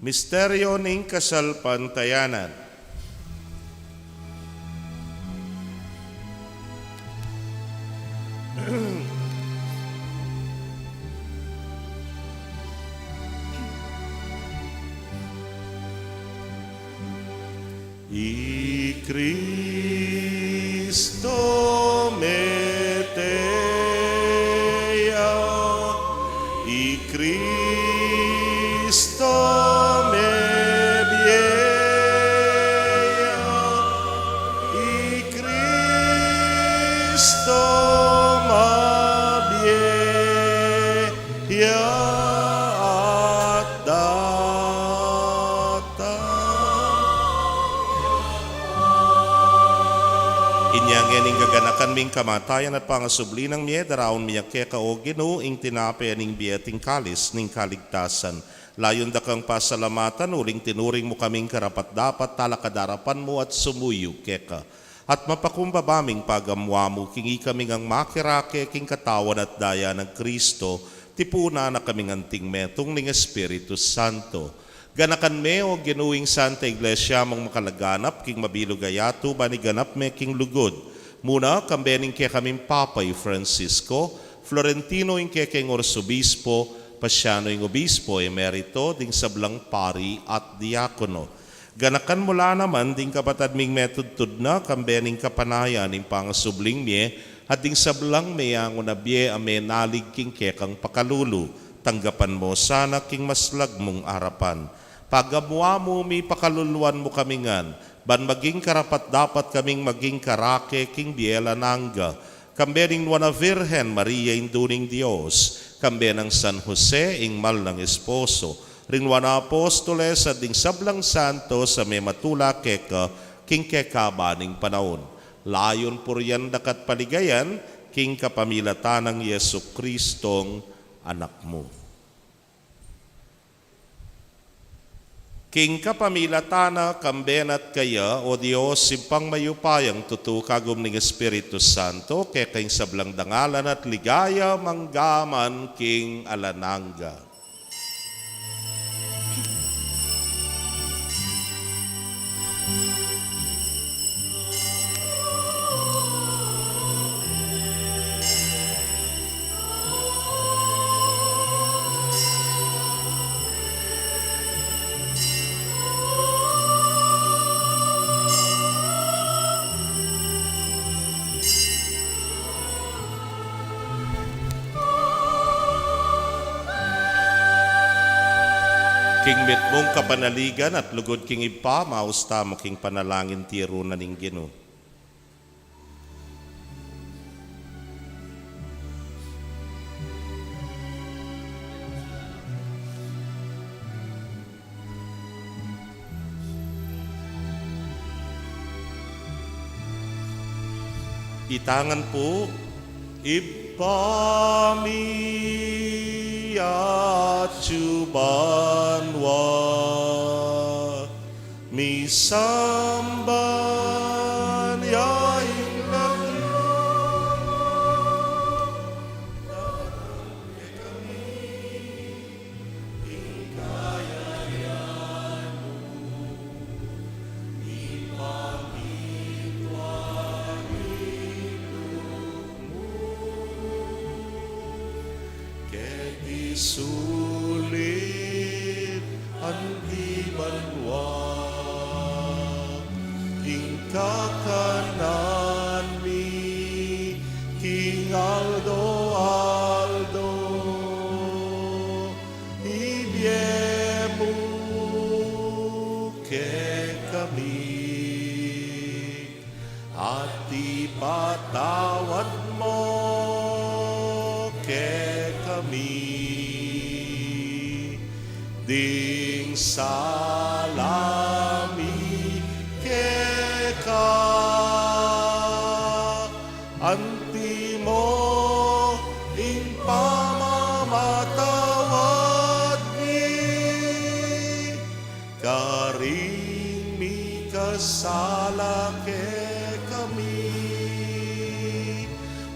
Misteryo ning kasalpantayanan. I Kristo mete ya, i Kristo mebie ya, i Kristo mabie ya at datang. Inya ngeni ing gaganakan ming kamatayan at pangasubli nang mie, daraun mi ya keka, O Ginu, ing tinape ning bie at ing kalis ning kaligtasan. Layun da kang pasalamatan uling tinuring mu kaming karapat-dapat talakad arapan mu at sumuyu keka. At mapakumbaba ming pagamu-amu king ikami ngang makirake king katawan at daya nang Kristo, tipunan na kaming anting metung ning Espiritu Santo. Ganakan me, O Ginu, ing Santa Iglesia mung makalaganap king mabilug a yatu ban iganap me king lugud. Muna, kambe ning kekaming Papa i Francisco, Florentino ing kekeng Arsobispo, Pasiano ing Obispo Emerito, ding sablang pari at diakono. Ganakan mu la naman ding kapatad ming metudtud na, kambe ning kapanayan ning pangasubling mie, at ding sablang meyangu na bie a menalig king kekang pakalulu. Tanggapan mu sana king maslag mung arapan. Pagamu-amu mi, pakaluluan mu kami ngan, ban maging karapat-dapat kaming maging karake king bie alang angga, kambe ning Nuan a Virgen Maria, Indu ning Dios, kambe nang San Jose, ing mal nang esposo, ring Nuan a Apostoles, at ding sablang santos a mematula keka king kekaban ning panaun. Layun purian da ka at paligayan, king kapamilatan nang Jesucristong Anak mu. King kapamilatan na, kambe na at keya, O Dios, Ibpang mayupayang tutu, kagum ning Espiritu Santo, keka ing sablang dangalan at ligaya mangga man king alang angga. King mitmung kapanaligan at lugud king Ibpa, maus tamu king panalangin tiru na ning Ginu. Itangan pu. Ibpa mi, atyu banua, misamban ya ing lagyu mu, datang kekami ing kayarian mu, ipamitua ing lub mu keti sulip anti banua. Ing kakanan mi king aldo-aldo ibie mu kekami, at ipatawad mu kekami ding sala mi keka, anti mo ing pamamatawad mi karing mikasala kekami,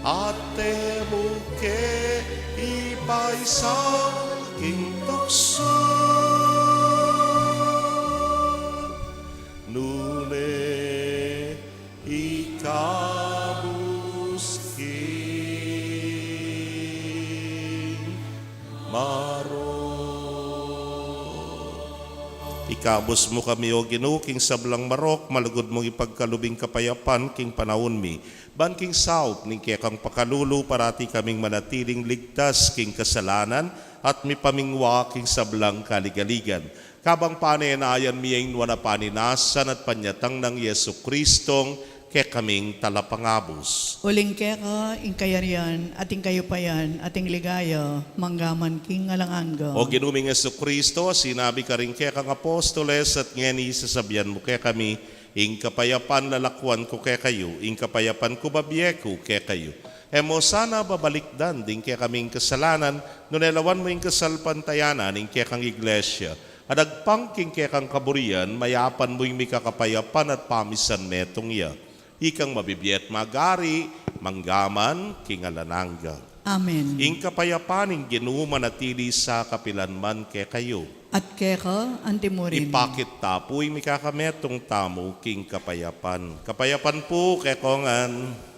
at e mu ke ipaisaul king tuksu, nune ikabus king marok. Ikabus mu kami, O Ginu, king sablang marok, malugud mung ipagkalub ing kapayapan king panaun mi, ban king saup ning kekang pakalulu parati kaming manatiling ligtas king kasalanan at mipamingwa king sablang kaligaligan. Kabang panenayan mi ing nuan a paninasan at panyatang nang Jesucristong kekaming Talapangabus. Uling keka ing kayarian, at ing kayupayan, at ing ligaya, mangga man king alang angga. O Ginu ming Jesucristo, a sinabi karing kekang apostoles, at ngeni sasabian mu kekami, ing kapayapan lalakuan ku kekayu, ing kapayapan ku babie ku kekayu. E mu sana babalikdan ding kekaming kasalanan, nune lawan mu ing kasalpantayanan ning kekang Iglesia. At agpang king kekang kaburian, mayapan mu ing mikakapayapan at pamisan metung ya. Ikang mabibie at magari, mangga man king alang angga. Amen. Ing kapayapan ning Ginu manatili sa kapilan man kekayu. At keka anti mu rin. Ipakit ta pu ing mikakametung tamu king kapayapan. Kapayapan pu kekongan.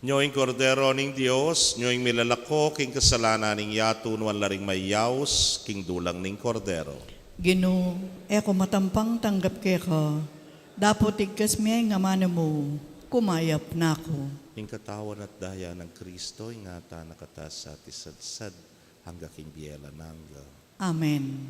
Nyo ing Kordero ning Dios, nyo ing milalako king kasalanan ning yatu, nuan la ring mayaus king dulang ning Kordero. Ginu, e ku matampang tanggap keka, dapot igkas me ing amanu mu, kumayap na ku. Ing katawan at daya nang Kristo, ingatan na kata sa at isadsad, angga king bie alang angga. Amen.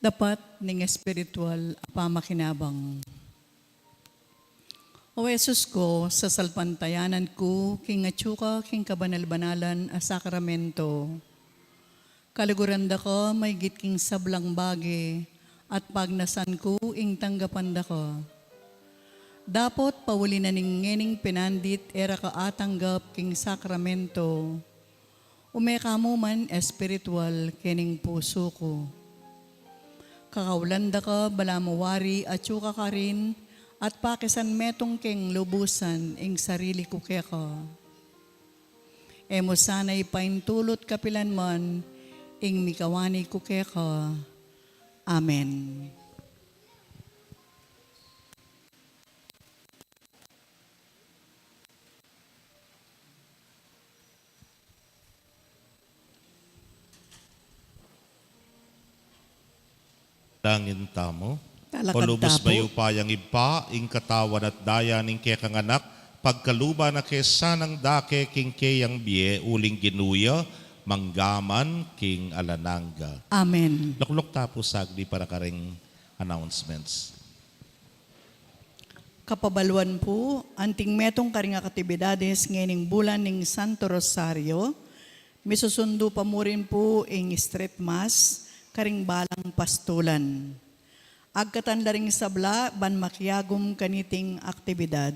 Dapat ning espiritual a pamakinabang. O Jesus ko, sasalpantayanan ku king atsu ka king kabanal-banalan a sakramento. Kaluguran da ka maigit king sablang bage, at pagnasan ku ing tanggapan da ka. Dapot pauli na ning ngening pinandit e ra ka atanggap king sakramento, ume ka mu man espiritual kening pusu ku. Kakaulan da ka balamu wari atsu ka karin at pakisanmetung keng lubusan ing sarili ku keka. E mu sana ipaintulut kapilan man ing mikawani ku keka. Amen. Dalangin tamu. Talakad ta pu. O lubus mayupayang Ibpa, ing katawan at daya ning kekang Anak, pagkaluban na ke sanang dake king keyang bie, uling Ginu ya, mangga man king alang angga. Amen. Lukluk ta pu saglit para kareng announcements. Kapabaluan pu, anting metung karing aktibidades ngening bulan ning Santo Rosario, misusundu pa murin pu ing street mass karing balang pastulan. Agkatan la ring sabla ban makiagum kaniting aktibidad.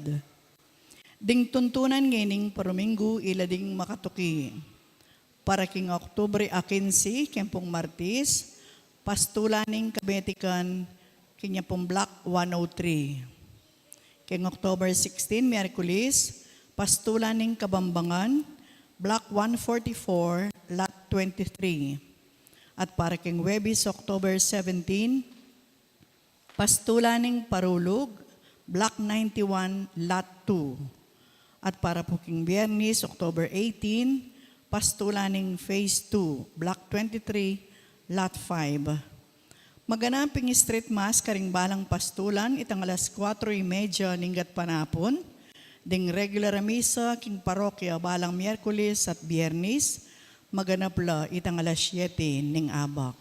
Ding tuntunan ngening paruminggu ila ding makatuki. Para king Oktubre a kinse, keng pung Martis, pastulan ning Kabetikan, keng nya pung Block one oh three. Keng Oktubre sixteen, Miyerkules, pastulan ning Kabambangan, Block one forty-four, Lot twenty-three. At para keng Huwebes, Oktubre seventeen, pastulan ning Parulug, Block ninety-one, Lot two. At para pu king Biyernes, October eighteen, pastulan ning Phase two, Block twenty-three, Lot five. Maganap ing street mass karing balang pastulan itang alas kuatro y media ning gatpanapun, ding regular a misa king parokya balang Miyerkules at Biyernes, maganap la itang alas siyete ning abak.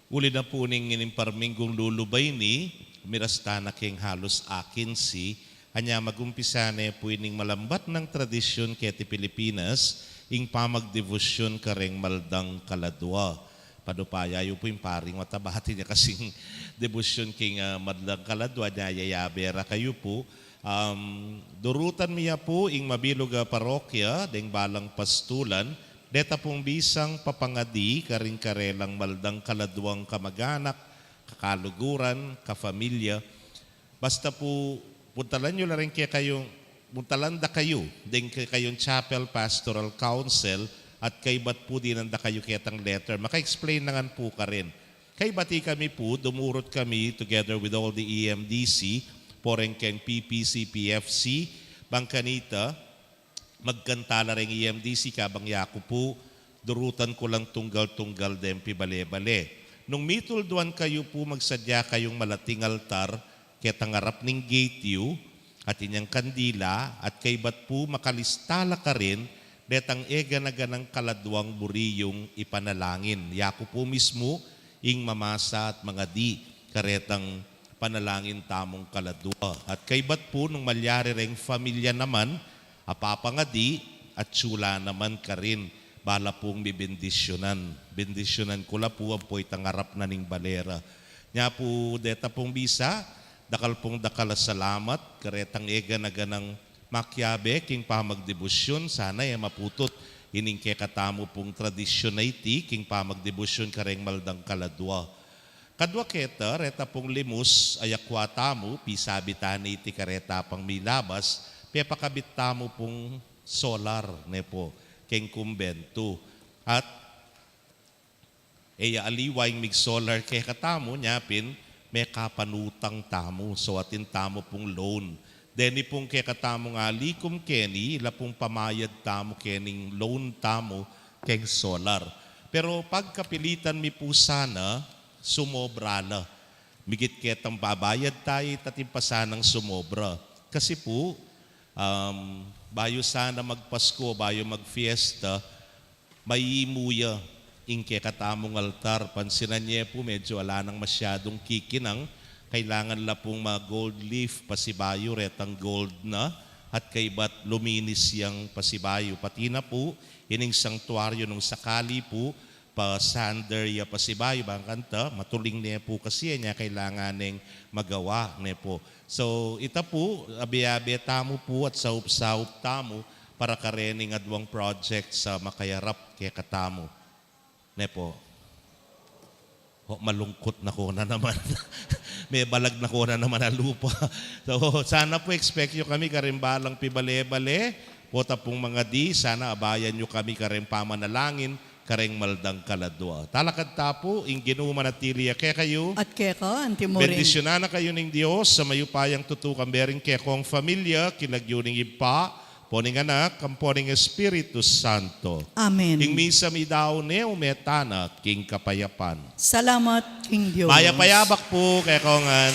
Uli na pu ning ining parminggung lulubay ini, miras ta na keng halus akin si, anya magumpisa ne pu ining malambat nang tradisyun keti Pilipinas, ing pamagdebosyun kareng maldang kaladua. Padupaya yu pu ing paring matabati nya kasing debosyun keng, ah, maldang kaladua, nya yayabe ra kayu pu. Um, durutan mi ya pu ing mabilug a parokya, deng balang pastulan, deta pung bisang papangadi karing karelang maldang kaladuang kamaganak, kakaluguran, kafamilya. Basta pu, puntalan yu la ring kekayung, puntalan da kayu deng kekayung Chapel Pastoral Council at kaybat pu dinan da kayu ketang letter. Maka-explain na ngan pu karin. Kaybat i kami pu, dumurut kami together with all the E M D C, poreng keng P P C P F C, bang kanita, magkanta la reng E M D C kabang yaku pu, durutan ku lang tunggal-tunggal deng pibale-bale. Nung mitulduan kayu pu, magsadya kayung malating altar, ketang arap ning gate yu, at inyang kandila, at kaybat pu makalista la karin, detang e gana-ganang kaladuang buri yung ipanalangin. Yaku pu mismu, ing mamasa at mangadi, karetang panalangin tamung kaladua. At kaybat pu nung malyari reng familia naman, a papangadi, atsu la naman karin, bala pung bibendisyunan. Bendisyunan ku la pu ampo itang arap na ning bale ra. Nya pu deta pung bisa, dakal pung dakal a salamat, karetang e gana-ganang makiabe king pamagdebosyun, sana e maputut ining kekatamu pung tradisyun a iti, king pamagdebosyun kareng maldang kaladua. Kadua keta, reta pung limus a yakua tamu, pisabi ta ne iti kareta pang milabas, pepakabit tamu pung solar, ne pu, keng kumbentu. At e ya aliwa ing mig-solar kekatamu, nya pin mekapanutang tamu, so atin tamu pung loan. Deni pung kekatamung alikum keni, ila pung pamayad tamu kening loan tamu keng solar. Pero pagkapilitan mi pu sana, sumobra la. Migit ketang babayad tayu, atin pa sanang sumobra. Kasi pu, um, bayu sana magPasko, bayu magfiesta, maimu ya. Ing kekatamung altar, pansinan ye pu, medyo ala nang masyadung kikinang. Kailangan la pung ma-gold leaf pasibayu, retang gold na, at kaybat luminis yang pasibayu. Pati na pu, ining sangtuaryo nung sakali pu, pa-sander ya pasibayu, bang kanta, matuling ne pu kasi, nya kailangan neng magawa ne pu. So, ita pu, abe-abe tamu pu at saup-saup tamu para karening aduang project sa makayarap kekatamu. Ne pu. O, malungkut na ko na naman. Mebalag na ko na naman a lupa. So, sana pu expect yu kami karing balang pibale-bale. Pota pung mangadi, sana abayan yu kami karing pamanalangin, karing maldang kaladua. Talakad ta pu, ing Ginu manatili ya kekayu. At keka, anti mo rin. Bendisyunan na kayu ning Dios, sa mayupayang tutu, kambe ring kekong familia, king lagyu ning Ibpa, ampo ning Anak, ampo ning Espiritu Santo. Amen. Ing misa meyari ne, ume tana king kapayapan. Salamat king Dios. Mayap a yabak pu kekongan.